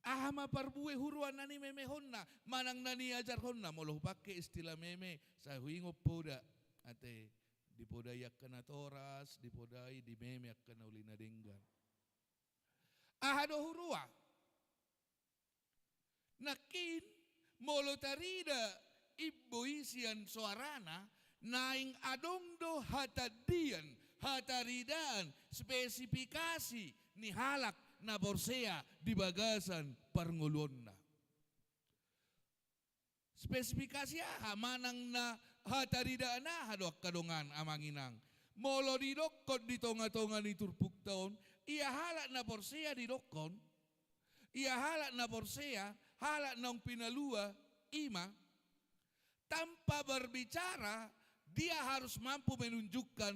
Aha ma parbue huroa na nimemehonna, manang na niajarhonna, molo hupangke istilah meme, sai huingot poda, ate, dipodai angka natoras, dipodai, dimeme angka na uli na denggan. Aha do huroa? Nangkin, molo tarida imbo i sian soarana, naeng adong do hatandian, hataridaan, spesifikasi ni halak na porsea di bagasan parngoluonna. Spesifikasi aha, manang na hataridaan aha do angka dongan amang inang? Molo didokkon di tongatonga ni turpukta on, ia halak na porsea didokkon, ia halak na porsea, halak naung pinalua, i ma, tanpa berbicara, dia harus mampu menunjukkan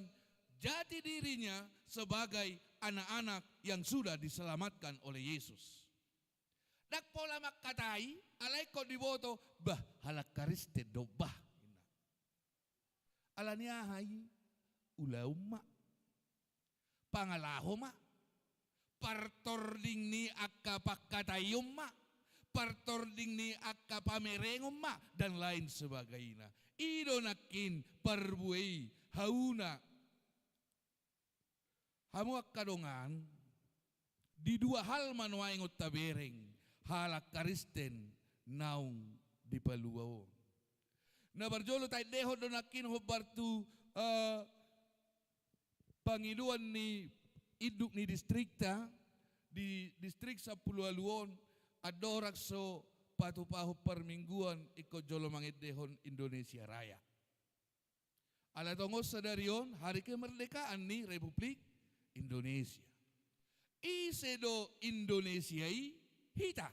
jati dirinya sebagai anak-anak yang sudah diselamatkan oleh Yesus. Ndang pola mangkatai, alai ingkon diboto, bah, halak Kristen do, bah. Ala ni aha i? Ulaon ma. Pangalaho ma. Partording ni angka pangkataion ma. Partording ni angka pamerengon ma. Dan lain sebagainya. I do nangkin parbue i, hauna. Hamu angka dongan, di dua hal ma nuaeng on tabereng halak Kristen naung dipalua on. Na parjolo taendehon do nangkin hombar tu, eh, pangidoan ni induk ni distrikta, di distrik sampulu ualu on, andorang so patupahon parmingguan ingkon jolo mangendehon Indonesia Raya. Ala tongon sadari on hari kemerdekaan ni Republik Indonesia. Ise do Indonesia i? Hita.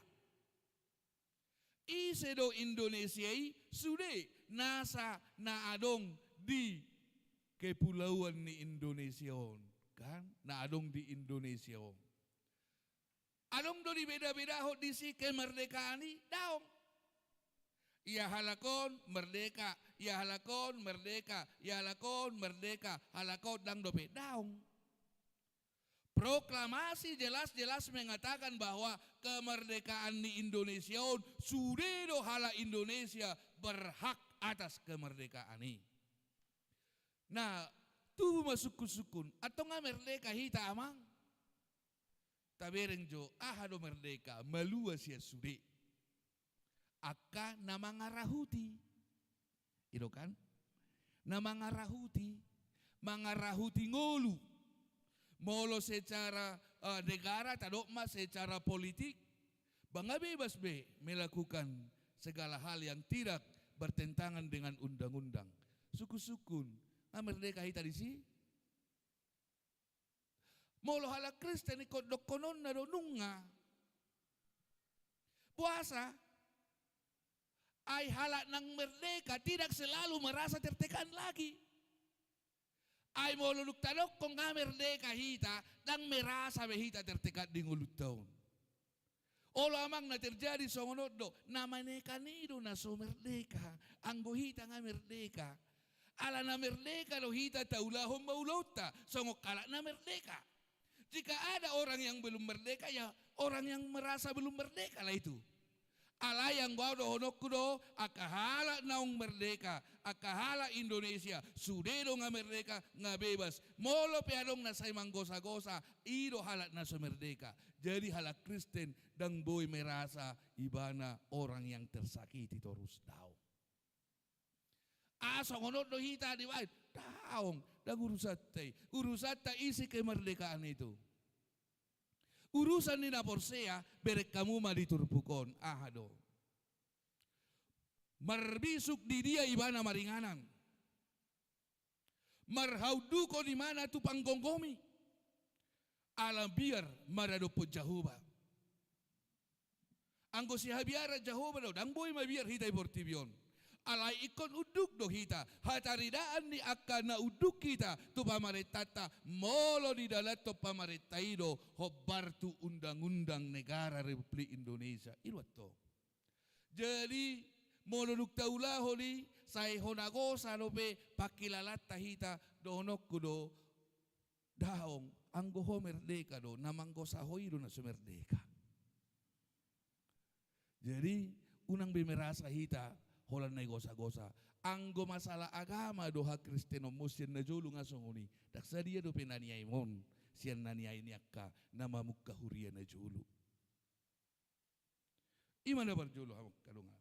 Ise do Indonesia i? Sude nasa na adong di kepulauan ni Indonesia on, kan? Na adong di Indonesia on. Adong do dibeda-bedahon disi kemerdekaan i? Daong. Ia halak on merdeka, ia halak on merdeka, ia halak on merdeka, halak on ndang dope? Daong. Proklamasi jelas-jelas mengatakan bahwa kemerdekaan ni Indonesia on, sude do halak Indonesia berhak atas kemerdekaan i. Nah, tubu ma sungkun-sungkun, antong nga merdeka hita, amang? Tabereng jo, aha do merdeka? Malua sian sude. Angka na mangarahuti. I do kan? Na mangarahuti, mangarahuti ngolu. Molo secara, eh, negara, tadok ma secara politik, ba nga bebas be melakukan segala hal yang tidak bertentangan dengan undang-undang. Sungkun-sungkun, nga merdeka hita disi? Molo halak Kristen ingkon dohononna do nunga. Boasa? Ai halak na merdeka tidak selalu merasa tertekan lagi. Ai molo dung tadokhon nga merdeka hita, ndang merasa be hita tertekan di ngolunta on. Olo, amang, na terjadi songon on do, na manekan i do na so merdeka, anggo hita nga merdeka. Ala na merdeka do hita taulahon ma ulaonta songon halak na merdeka. Jika ada orang yang belum merdeka, ya orang yang merasa belum merdeka lah itu. Alai anggo au dohononku do, angka halak naung merdeka, angka halak Indonesia, sude do nga merdeka, nga bebas. Molo pe adong na sai manggosa-gosa, i do halak na so merdeka. Jadi halak Kristen ndang boi merasa ibana orang yang tersakiti torus, daong. Ah, songon on do hita dibaen, daong, ndang urusanta i. Urusanta isi kemerdekaan itu. Urusan ni na porsea, bereng hamu ma di turpuk on, aha do? Marbisuk di dia ibana maringanan? Marhaundukon ibana tu panggomgomi? Ala biar maradophon Jahowa. Anggo sihabiaran Jahowa do, ndang boi mabiar hita di portibi on. Alai ingkon unduk do hita, hataridaan ni angka na unduk hita tu pamarentanta, molo didalanhon pamarenta i do hombar tu undang-undang negara Republik Indonesia. I do antong. Jadi, molo dung taulahon i, sai hona gosa dope pangkilalanta hita, dohononku do, daong, anggo ho merdeka do, na manggosa ho i do na so merdeka. Jadi, unang be merasa hita holan na digosa-gosa. Anggo masalah agama do hakristenonmon sian na jolo nga songon i. Ndang sadia dope na niaimon sian na niai ni angka na mamungka huria na jolo. I ma na parjolo, hamu angka dongan.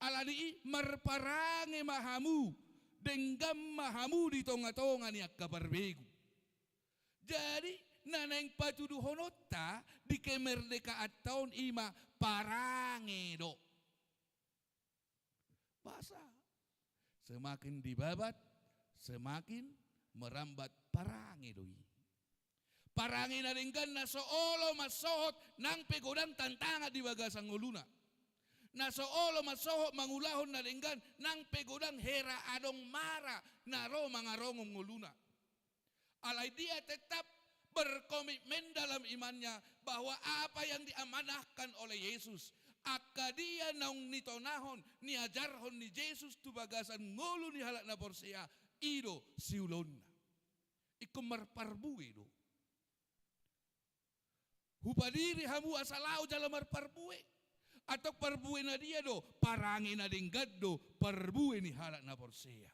Alani i marparange ma hamu, denggan ma hamu di tonga-tonga ni angka parbegu. Jadi, na naeng patuduhononta di kemerdekaanta on i ma parange do. Boasa? Semakin dibabat, semakin merambat, parange do i. Parange na denggan na so olo mansohot nang pe godang tantangan di bagasan ngoluna. Na so olo mansohot mangulahon na denggan nang pe godang hera adong mara na ro mangarongon ngoluna. Alai dia tetap berkomitmen dalam imannya bahwa apa yang diamanahkan oleh Yesus, angka dia naung nitonahon, niajarhon ni Jesus tu bagasan ngolu ni halak na porsea, i do siulaonna. Ingkon marparbue do. Hupadiri hamu asa laho jala marparbue. Antong parbue na dia do? Parange na denggan do parbue ni halak na porsea.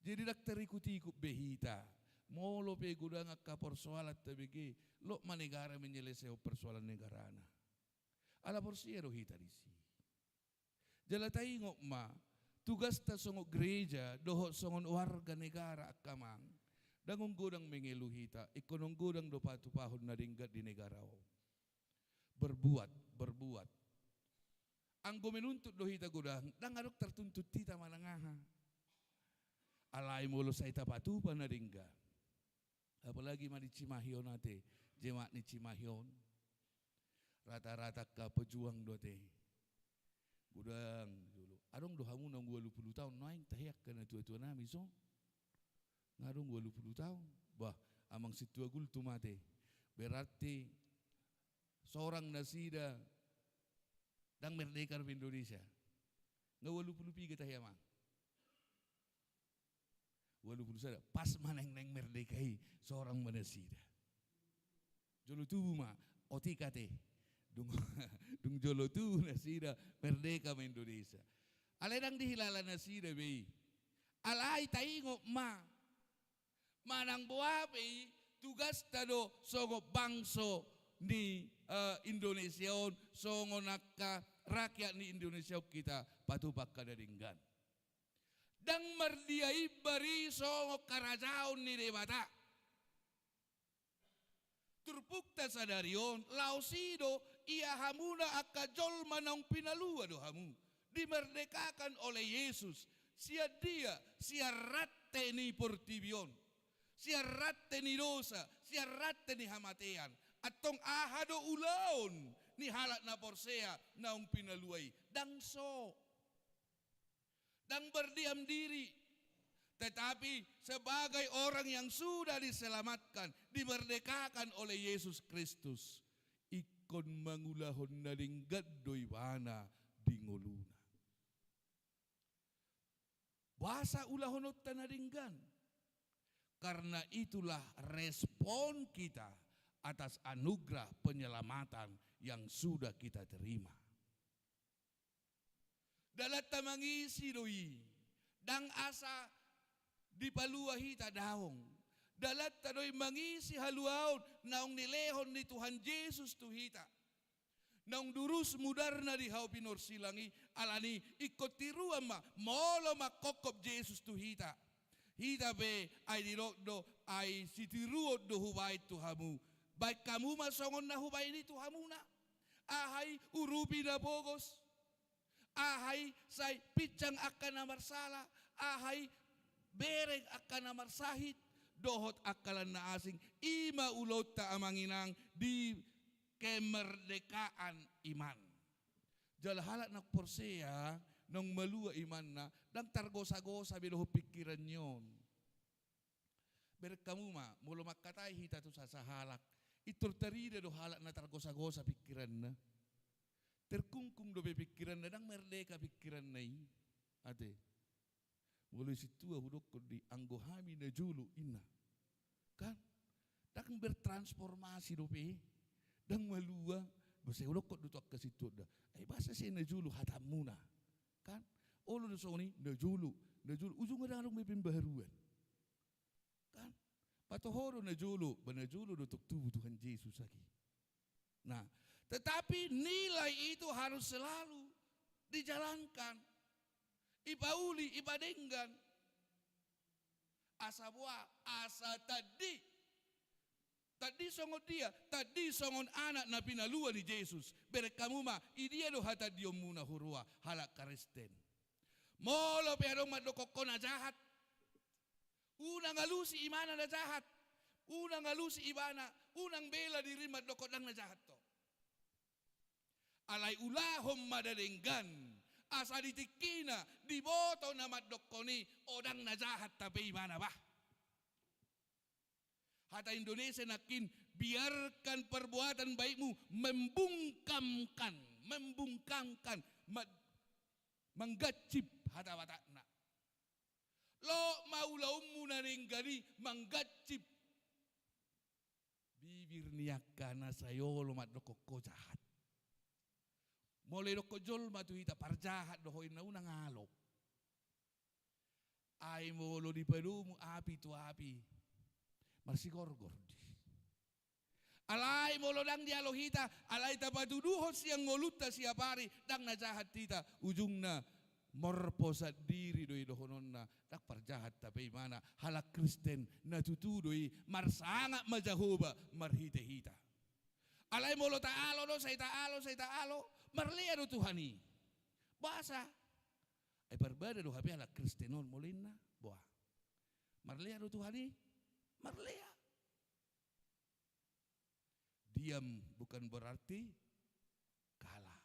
Jadi ndang tarikut-ikut be hita. Molo pe godang angka persoalan tabege, lot ma negara menyelesaikan persoalan negarana. Ala porsea do hita disi. Jala taingot ma, tugasta songon gereja dohot songon warga negara, angka amang. Ndang on godang mengeluh hita, ingkon on godang do patupahon na denggan di negara on. Berbuat, berbuat. Anggo menuntut do hita godang, ndang adong tartuntut hita manang aha. Alai molo sai tapatupa na denggan. Apalagi ma di Cimahi on ate, jemaat ni Cimahi on. Rata-rata angka pejuang do ate. Godang jolo. Adong do hamu naung ualu pulu taon, naeng tahe angka na tua-tua nami so. Nga adong ualu pulu taon. Bah, amang sintua gultu mate. Berarti sorang nasida ndang merdeka dope Indonesia. Nga ualu pulu piga tahe amang? Ualu pulu sada, pas ma naeng-naeng merdeka i, sorang ma nasida. Jolo tubu ma, otik ate. Dung, dung jolo tubu nasida, merdeka ma Indonesia. Alai ndang dihilala nasida be i. Alai taingot ma. Manang boha pe i, tugasta do songon bangso ni, eh, Indonesia on, songon angka rakyat ni Indonesia on hita, patupa angka na denggan. Ndang mardiaimbar i songon harajaon ni Debata. Turpukta sadari on, laos i do, ia hamuna angka jolma naung pinalua do hamu, dimerdekakan oleh Yesus, sian dia, sian rante ni portibi on, sian rante ni dosa, sian rante ni hamatean. Antong aha do ulaon ni halak na porsea naung pinalua i? Ndang so. Ndang berdiam diri, tetapi sebagai orang yang sudah diselamatkan, dimerdekakan oleh Yesus Kristus, ingkon mangulahon na denggan do ibana di ngoluna. Boasa ulahononta na denggan? Karena itulah respon kita atas anugerah penyelamatan yang sudah kita terima. Dalanta mangisi do i, ndang asa dipalua hita, daong. Dalanta do i mangisi haluaon naung nilehon ni Tuhan Jesus tu hita. Naung durus mudarna di hau pinorsilang i, alani ingkon tiruan ma, molo mangkophop Jesus tu hita. Hita pe ai didok do, ai sitiruon do hubaen tu hamu. Baen hamu ma songon na hubaen i tu hamuna. Aha i? Urupi na pogos. Aha i? Sai pinsang angka na marsala. Aha i? Bereng angka na marsahit dohot angka lan na asing. I ma ulaonta amang inang di kemerdekaan iman. Jala halak na porsea naung malua imanna, ndang targosa-gosa be dohot pingkiran ni on. Bereng hamu ma, molo mangkatai hita tu sasahalak, intor tarida do halak na targosa-gosa pingkiranna. Terkungkung dope pingkiranna, ndang merdeka pingkiranna i. Ate. Molo i sintua hudokkon di, anggo hami na jolo, inna. Kan? Ndang bertransformasi dope. Ndang malua. Boasa hudokkon do tu angka sintua da. Ai boasa sai na jolo hatamuna. Kan? Olo do songon i, na jolo, na jolo. Ujungna ndang adong be pembaharuan. Kan? Patoho do na jolo, ba na jolo do tong tubu Tuhan Jesus agi. Nah, tetapi nilai itu harus selalu dijalankan. Ipauli, ipadenggan. Asa boha, asa tandi. Tandi songon dia, tandi songon anak na pinalua ni Jesus. Bereng hamu ma, i dia do hatandionmuna huroha halak Kristen. Molo pe adong mandokkon ho na jahat, unang alusi imana na jahat. Unang alusi ibana, unang bela diri mandokkon ndang na jahat ho. Alai ulahon ma na denggan, asa di tingkina diboto na mandokkon i, o ndang na jahat hape ibana bah. Hata Indonesia nangkin, biarkan perbuatan baikmu membungkamkan, membungkamkan, ma-, manggancip hata Batakna. Loas ma ulaonmu na denggan i manggancip bibir ni angka na sai olo mandokkon ho jahat. Molo didokkon jolma tu hita parjahat do ho, inna, unang alo. Ai molo dipadomu api tu api, marsigorgor do i. Alai molo ndang dialo hita, alai tapatuduhon sian ngolunta siap ari, ndang na jahat hita, ujungna morpo sandiri do i dohononna, ndang parjahat hape ibana. Halak Kristen na tutu do i, marsangap ma Jahowa marhite hita. Alai molo taalo do, sai taalo, sai taalo, marlea do Tuhan i. Boasa? Ai parbada do hape halak Kristen on molo inna, boha? Marlea do Tuhan i, marlea. Diam bukan berarti kalah.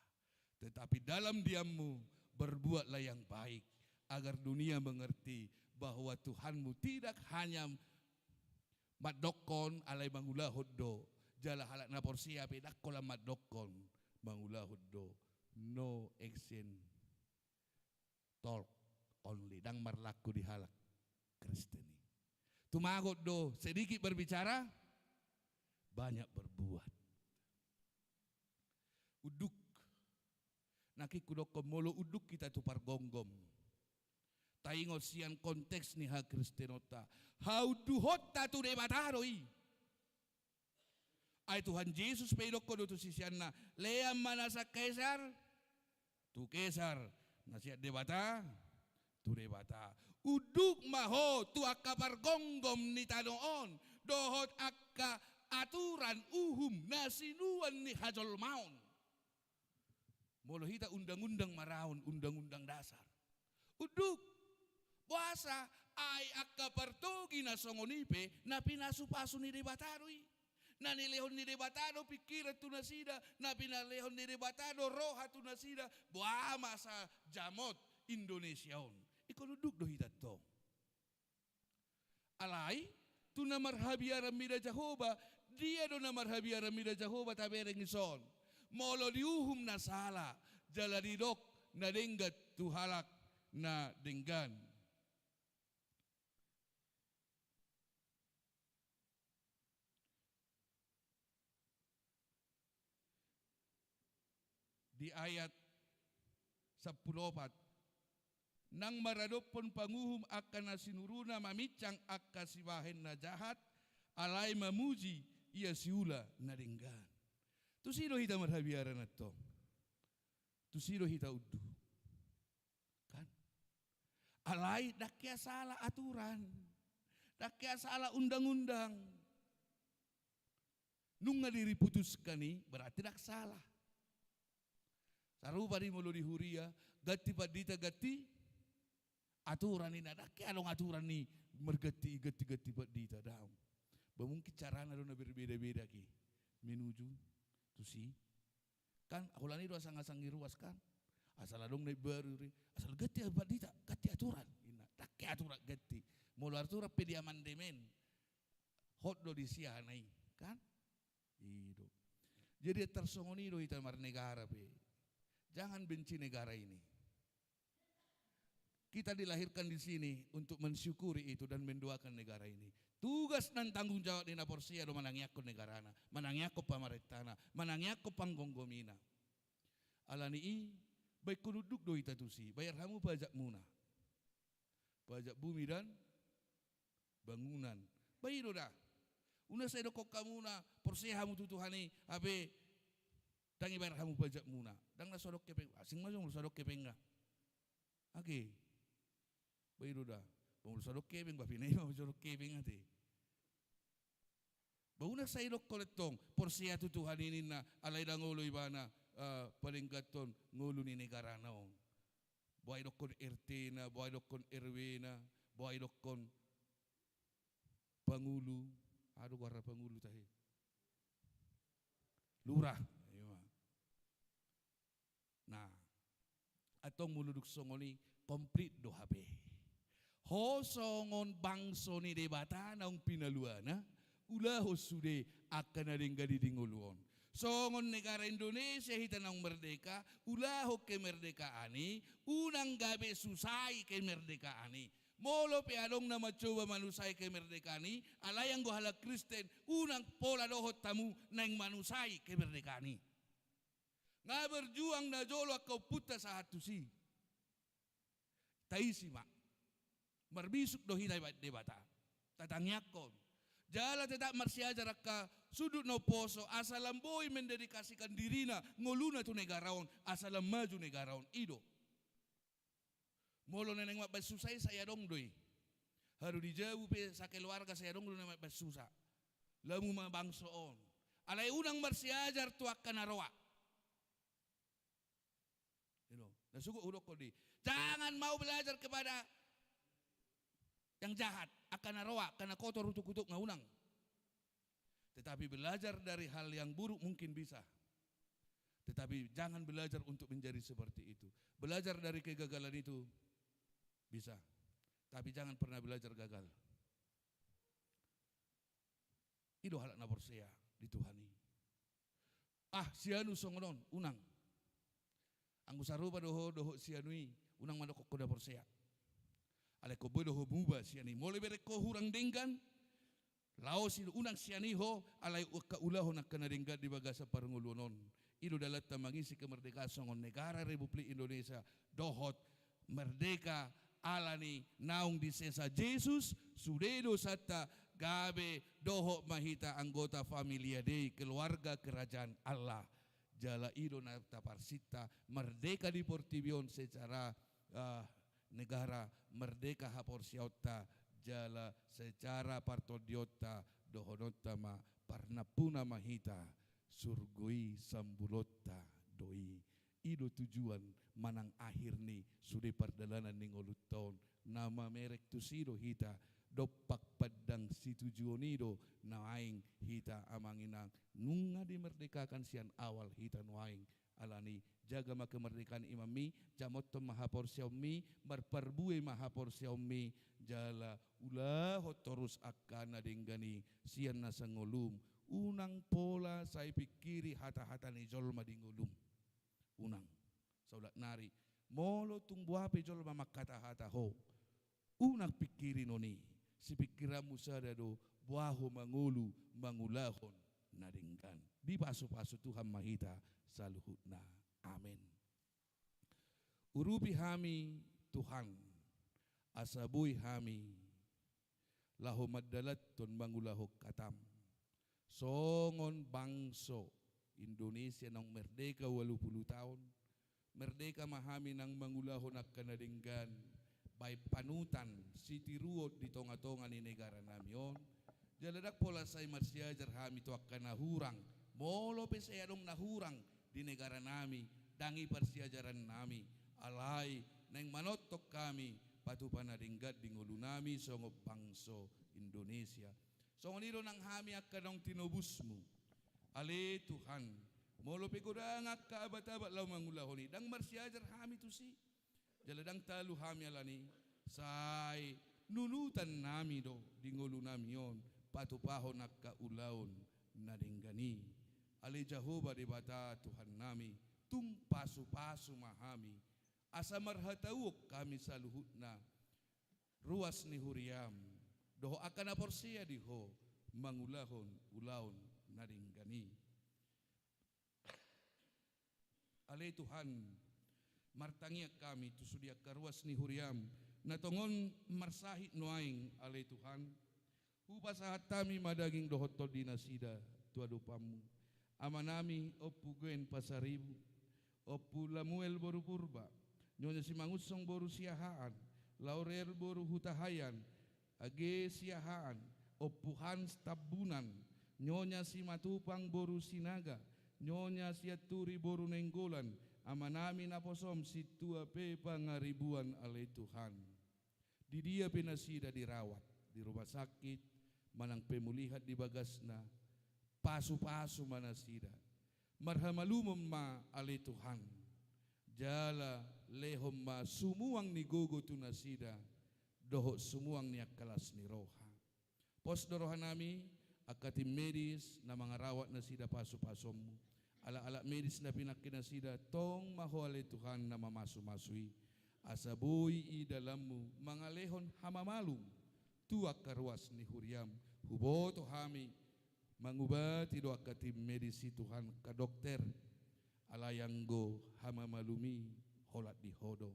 Tetapi dalam diammu berbuatlah yang baik, agar dunia mengerti bahwa Tuhanmu tidak hanya mandokkon alai mangulahon do, jala halak na porsea pe ndang holan mandokkon, mangulahon do. No action, talk only, ndang marlaku di halak Kristen i. Tumagon do, sedikit berbicara, banyak berbuat. Unduk. Nangkin hudokkon, molo unduk hita tu pargomgom, taingot sian konteks ni hakristenonta, haunduhonta tu Debata do i. Ai Tuhan Jesus pe idokkon do tu siseanna, lean ma na sian Kesar tu Kesar, na sian Debata tu Debata. Unduk ma ho tu angka pargomgom ni tano on dohot angka aturan, uhum na sinuan ni hajolmaon. Molo hita undang-undang maraon, undang-undang dasar, unduk. Boasa? Ai angka partogi na songon i pe na pinasupasu ni Debata do i. Na nilehon ni Debata do pingkiran tu nasida, na pinalehon ni Debata do roha tu nasida. Boha ma asa jamot Indonesia on? Ingkon unduk do hita tong. Alai tu na marhabiaran mida Jahowa, dia do na marhabiaran mida Jahowa tabereng dison? Molo diuhum na sala, jala didok na denggan tu halak na denggan. Di ayat sampulu opat, nang maradophon panguhum angka na sinuruna maminsang angka sibahen na jahat, alai mamuji ia siula na denggan. Tusi do hita marhabiaran antong. Tusi do hita unduk. Kan? Alai ndang hea sala aturan, ndang hea sala undang-undang. Nunga diputuskan i, berarti ndang sala. Sarupa do i molo di huria, ganti pandita, ganti aturan, inna. Ndang hea adong aturan i marganti, ganti-ganti pandita, daong. Ba mungkin carana do na berbeda-beda, ki, menuju tusi. Kan holan i do asang-asang i ruas, kan. Asal adong na imbaru i, asal ganti pandita, ganti aturan, inna. Ndang hea aturan ganti. Molo aturan pe di amandemen, hot do di sian i, kan. I do. Jadi tarsongon i do hita marnegara pe. Jangan benci negara ini. Kita dilahirkan di sini untuk mensyukuri itu dan mendoakan negara ini. Tugas dan tanggung jawab ni na porsea do manangiangkon negarana, manangiangkon pamarentana, manangiangkon panggomgomina. Alani i, ba ingkon unduk do hita tusi, bayar hamu pajakmuna. Pajak bumi dan bangunan. Ba i do da. Unang sai dokkon hamuna porsea hamu tu Tuhan i, hape ndang dibayar hamu pajakmuna. Ndang na so adong hepeng, asing ma jolo so adong hepeng, nga. Age. Ba i do da. Ba molo so adong hepeng, ba pinai ma so adong hepeng ate. Ba unang sai dokkon antong porsea tu Tuhan i ninna, alai ndang olo ibana, eh, palengganton ngolu ni negarana on. Boha didokkon R T-na, boha didokkon R W-na, boha didokkon pangulu, aha do goarna pangulu tahe? Lurah, ima. Nah, antong molo dung songon i, komplit do hape. Ho songon bangso ni Debata naung pinaluana, ulahon sude angka na denggan i di ngolu on. Songon negara Indonesia hita naung merdeka, ulahon kemerdekaan i, unang gabe susai kemerdekaan i. Molo pe adong na mancoba manusai kemerdekaan i, alai anggo halak Kristen, unang pola dohot hamu naeng manusai kemerdekaan i. Nga berjuang najolo angka ompunta sahat tusi. Taisi ma. Marbisuk do hita ibaen Debata. Tatangiangkon. Jala tetap marsiajar angka sundut na umposo, asa lam boi mendedikasikan dirina, ngoluna tu negara on, asa lam maju negara on. I do. Molo na naeng mambaen susa i, sai adong do i. Haru di jabu pe sakeluarga sai adong do na mambaen susa. Lamu ma bangso on. Alai unang marsiajar tu angka na roa. I do. Na sogot hudokkon di. Jangan mau belajar kepada yang jahat, angka na roa, angka na kotor utuk-utuk, nga, unang. Tetapi belajar dari hal yang buruk mungkin bisa. Tetapi jangan belajar untuk menjadi seperti itu. Belajar dari kegagalan itu bisa, tapi jangan pernah belajar gagal. I do halak na porsea di Tuhan i. Ah, si anu songon on, unang. Anggo sarupa do ho dohot si anu i, unang mandok ho na porsea. Alai ingkon boi do ho muba sian i. Molo ibereng ho hurang denggan, laos i do, unang sian i ho, alai angka ulahon angka na denggan di bagasan parngoluon on. I do dalanta mangisi kemerdekaan songon negara Republik Indonesia dohot merdeka, alani naung disesa Jesus, sude dosanta gabe dohot ma hita anggota familia Dei, keluarga kerajaan Allah. Jala i do na taparsinta, merdeka di portibi on secara, ah, negara, merdeka haporseaonta, jala secara partondionta, dohononta ma parnampuna ma hita, surgo i sambulonta do i. I do tujuan manang akhir ni sude pardalanan ni ngolunta on. Na mamereng tusi do hita, dompak pandang situjuon i do nuaeng hita amang inang. Nunga dimerdekakan sian awal hita nuaeng. Alani jaga ma kemerdekaan imanmi, jamothon ma haporseaonmi, marparbue ma haporseaonmi, jala ulahon torus angka na denggan i sian na sangolum. Unang pola sai pingkiri hata-hata ni jolma di ngolum. Unang. Saulak nari, molo tung boha pe jolma manghata-hata ho, unang pingkiri non i. Sipingkiranmu sada do, boha ho mangolu mangulahon na denggan. Dipasu-pasu Tuhan ma hita saluhutna. Amen. Urupi hami Tuhan, asa boi hami laho mandalanhon mangulahon hatam. Songon bangso Indonesia naung merdeka ualu pulu taon, merdeka ma hami nang mangulahon angka na denggan, baen panutan sitiruon di tonga-tonga ni negara nami on. Jala ndang pola sai marsiajar hami tu angka na hurang, molo pe sai adong na hurang di negara nami, ndang i parsiajaran nami, alai naeng manongtong hami patupa na denggan di ngolu nami songon bangso Indonesia. Songon i do nang hami angka naung tinobusmu. Ale Tuhan, molo pe godang angka abat-abat laho mangulahon i, ndang marsiajar hami tusi. Jala ndang talu hami alani, sai nunutan nami do di ngolu nami on patupahon angka ulaon na denggan i. Ale Jahowa Debata Tuhan nami, tung pasu-pasu ma hami, asa marhatauon hami saluhutna ruas ni huriam dohot angka na porsea di Ho mangulahon ulaon na denggan i. Ale Tuhan, martangiang hami tu sude angka ruas ni huriam na tongon marsahit nuaeng, ale Tuhan. Hupasahat hami ma daging dohot tondi nasida tu adopanmu. Amanami Ompu Gwen Pasaribu, Ompu Lamuel boru Purba, Nyonya Simangunsong boru Siahaan, Laurel boru Hutahaean, Age Siahaan, Ompu Hans Tambunan, Nyonya Simatupang boru Sinaga, Nyonya Sianturi boru Nainggolan, amanami naposom sintua pe Pangaribuan, ale Tuhan. Di dia pe nasida dirawat, di rumah sakit, manang pemulihan di bagasna, pasu-pasu ma nasida. Marhamalumon ma, ale Tuhan. Jala lehon ma sumuang ni gogo tu nasida, dohot sumuang ni angka las ni roha. Pos do rohanami, angka tim medis na mangarawat nasida pasu-pasuonmu. Alat-alat medis na pinangke nasida, tong ma Ho, ale Tuhan, na mamasu-masu i. Asa boi i dalanmu mangalehon hamamalum tu angka ruas ni huriam. Huboto hami, mangubati do angka tim medis i, Tuhan, angka dokter. Alai anggo hamamalum i holan di Ho do.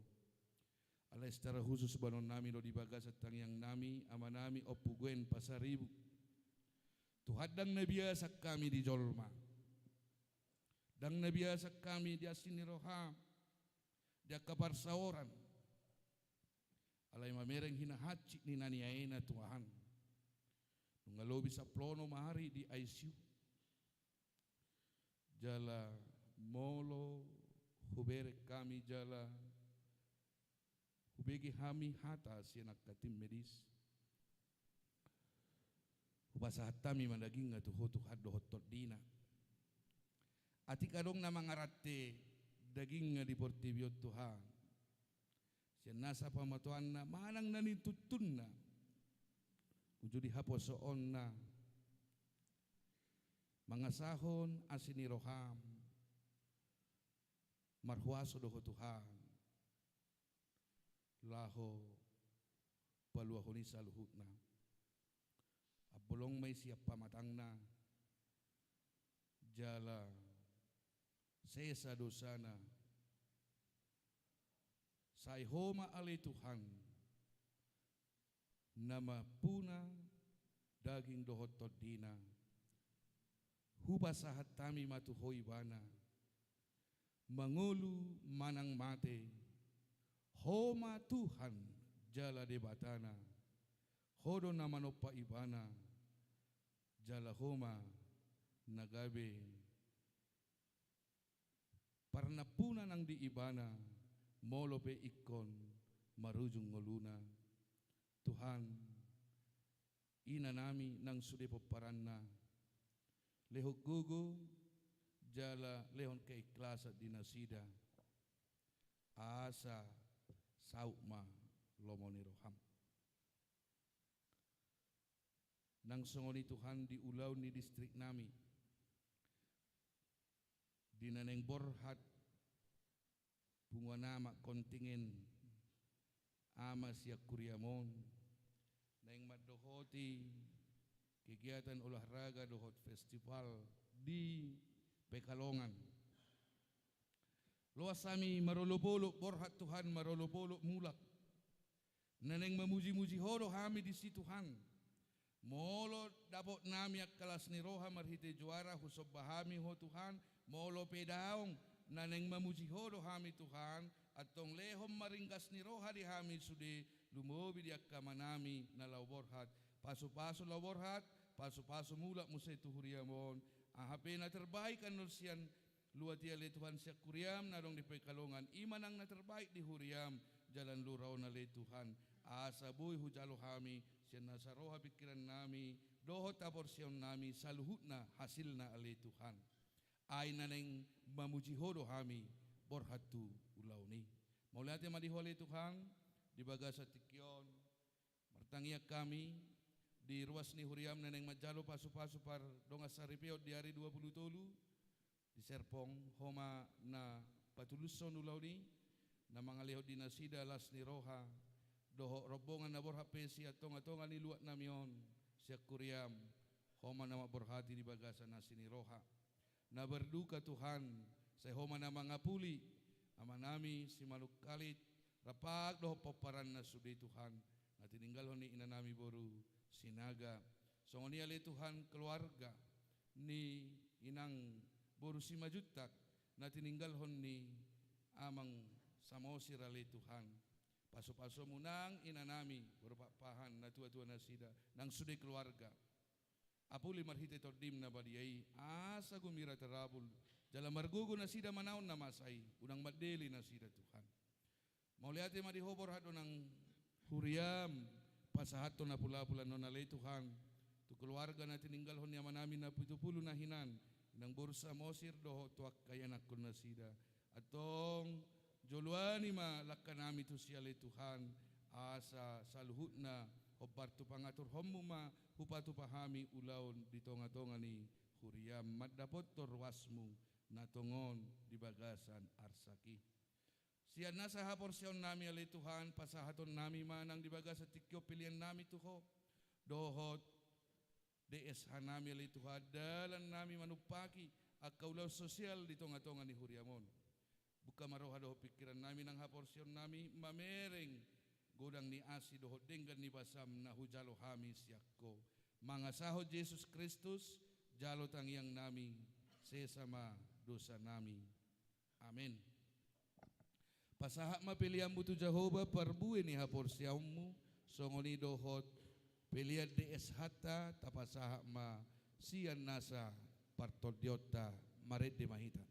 Alai secara khusus baenon nami do di bagasan tangiang nami, amanami Ompu Gwen Pasaribu. Tuhan, ndang na biasa hami di jolma. Ndang na biasa hami di asi ni roha, di angka parsaoran. Alai mamereng hinahansit ni na niaena, Tuhan. Nunga lobi sampulu onom ari di I C U. Jala molo hubereng hami jala hubege hami hata sian angka tim medis, hupasahat hami ma dagingna tu Ho, Tuhan, dohot tondina. Atik adong na mangarante dagingna di portibi on Tuhan, sian nasa pamatuanna manang na nituntunna, uju di haposoonna, mangasahon asi ni roham, marhuaso do ho Tuhan, laho paluahon i saluhutna. Ambolong ma i sian pamatangna, jala sesa dosana. Sai ho ma ale Tuhan, na mampuna daging dohot tondina, hupasahat hami ma tu ho ibana, mangolu manang mate, ho ma Tuhan jala Debatana, ho do na manompa ibana, jala ho ma na gabe parnampuna nang di ibana, molo pe ingkon marujung ngoluna. Tuhan, inanami nang sude pomparanna, lehon gogo jala lehon keikhlasan di nasida, asa saut ma lomo ni roham. Nang songon i Tuhan di ulaon ni distriknami, di na naeng borhat punguan ama kontingen ama sian kuriam on, naeng mandohoti kegiatan olahraga dohot festival di Pekalongan. Loas hami marolopolop borhat Tuhan, marolopolop mulak. Na naeng mamujimuji ho do hami disi Tuhan. Molo dapotnami angka las ni roha marhite juara, husomba hami ho Tuhan. Molo pe daong, na naeng mamuji ho do hami Tuhan. Antong lehon ma ringgas ni roha di hami sude, lumobi di angka amanami na laho borhat. Pasupasu laho borhat, pasupasu mulak muse tu huriam on. Aha pe na terbaik annon sian luat i ale Tuhan sian kuriam na adong di Pekalongan, i ma nang na terbaik di huriam, jalan lura on ale Tuhan. Asa boi hujalo hami sian nasa roha pingkirannami dohot haporseaonnami saluhutna hasilna ale Tuhan. Ai na naeng mamuji ho do hami borhat tu ulaon i. Mauliate ma di ho ale Tuhan, di bagasan tingki on martangiang hami di ruas ni huriam na naeng manjalo pasupasu pardongan saripeon di ari dua pulu tolu di Serpong, ho ma na patulushon ulaon i, na mangalehon di nasida las ni roha dohot rombongan na borhat pe sian tongatonga ni luatnami on sian kuriam, ho ma na mamborhati di bagasan asi ni roha. Na berduka Tuhan, sai ho ma na mangapuli amanami Simanungkalit, rap dohot pomparanna sude Tuhan, na tininggalhon ni inanami boru Sinaga. Songon i ale Tuhan keluarga ni inang boru Simanjuntak na tininggalhon ni amang Samosir ale Tuhan. Pasupasu hamu nang inanami boru Pakpahan, natuatua nasida, nang sude keluarga. Apuli marhite Tondim na badia i, asa gumira tarabul, jala margogo nasida manaon na masa i, unang mandele nasida Tuhan. Mauliate ma di ho borhat do nang huriam, pasahathon apulapul annon ale Tuhan, tu keluarga na tininggalhon ni amanami na pitupulu na hinan, inang boru Samosir dohot tu angka ianakhon nasida. Antong joloani ma langkanami tusi ale Tuhan, asa saluhutna hombar tu pangaturhonmu ma hupatupa hami ulaon di tongatonga ni huriam, mandapothon ruasmu na tongon di bagasan arsak i. Sian nasa haporseaonnami ale Tuhan, pasahatonnami ma nang di bagasan tingki on peleannami tu ho, dohot D S H nami ale Tuhan, dalannami manumpaki angka ulaon sosial di tongatonga ni huriam on. Buka ma roha dohot pingkirannami nang haporseaonnami mamereng godang ni asi dohot denggan ni basam na hujalo hami sian ho. Mangasahon Jesus Kristus jalo tangiangnami, sesa ma dosanami. Amen. Pasahat ma peleanmu tu Jahowa parbue ni haporseaonmu, songon i dohot pelean D S H-ta tapasahat ma sian nasa partondionta. Marende ma hita.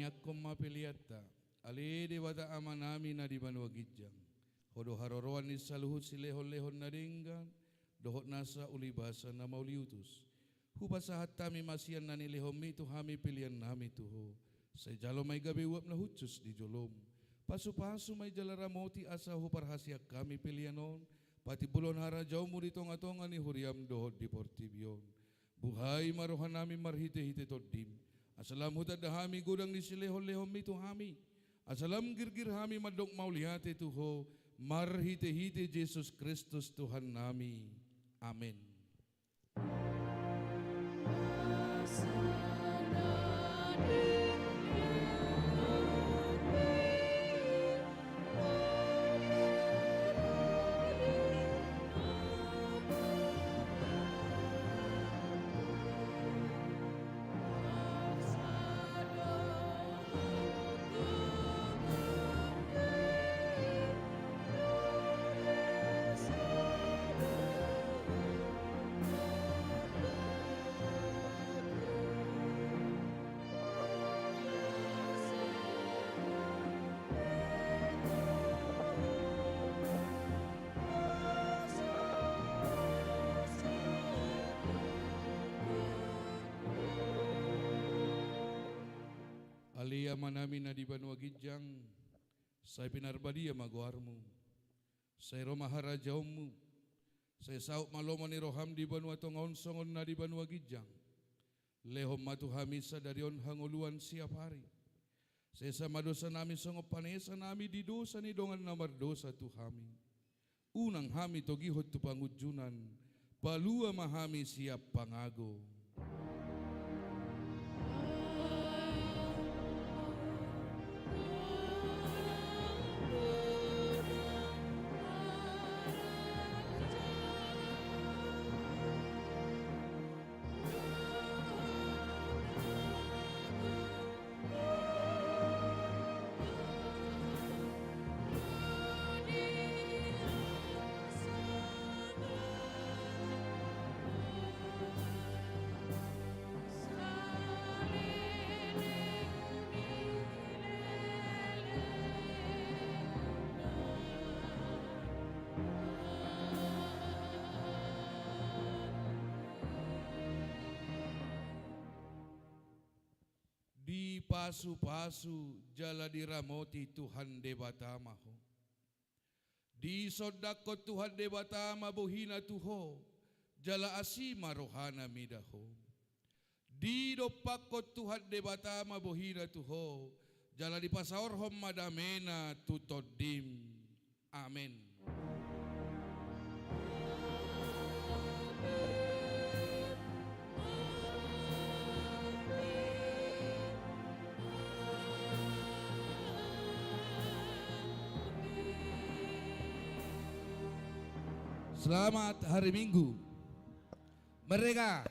Angkon ma peleanta, ale Debata Amanami na di banua ginjang. Ho do haroroan ni saluhut silehonlehon na denggan, dohot nasa ulibasa na mauliutus. Hupasahat hami ma sian na nilehonmi tu hami peleannami tu ho. Sai jalo ma i gabe uap na hushus di jolom. Pasupasu ma i jala ramoti asa huparhaseang hami pelean on patimbulhon harajaonmu di tongatonga ni huriam dohot di portibi on. Buhai ma rohanami marhitehite Tondim, asa lam hutanda hami godang ni silehonlehonmi tu hami, asa lam girgir hami mandok mauliate tu ho, marhitehite Jesus Kristus Tuhannami. Amen. Ale Amanami na di banua ginjang, sai pinarbadia ma goarmu. Sai ro ma harajaonmu. Sai saut ma lomo ni roham di banua tonga on songon na di banua ginjang. Lehon ma tu hami sadari on hangoluan siapari. Sesa ma dosanami songon panesanami di dosa ni dongan na mardosa tu hami. Unang hami togihon tu pangunjunan, palua ma hami sian pangago. Dipasupasu jala diramoti Tuhan Debata ma ho. Disondangkon Tuhan Debata ma bohina tu ho, jala asi ma rohana mida ho. Didompakkon Tuhan Debata ma bohina tu ho, jala dipasaorhon ma damena tu tondim. Amen. Selamat hari Minggu. Mereka.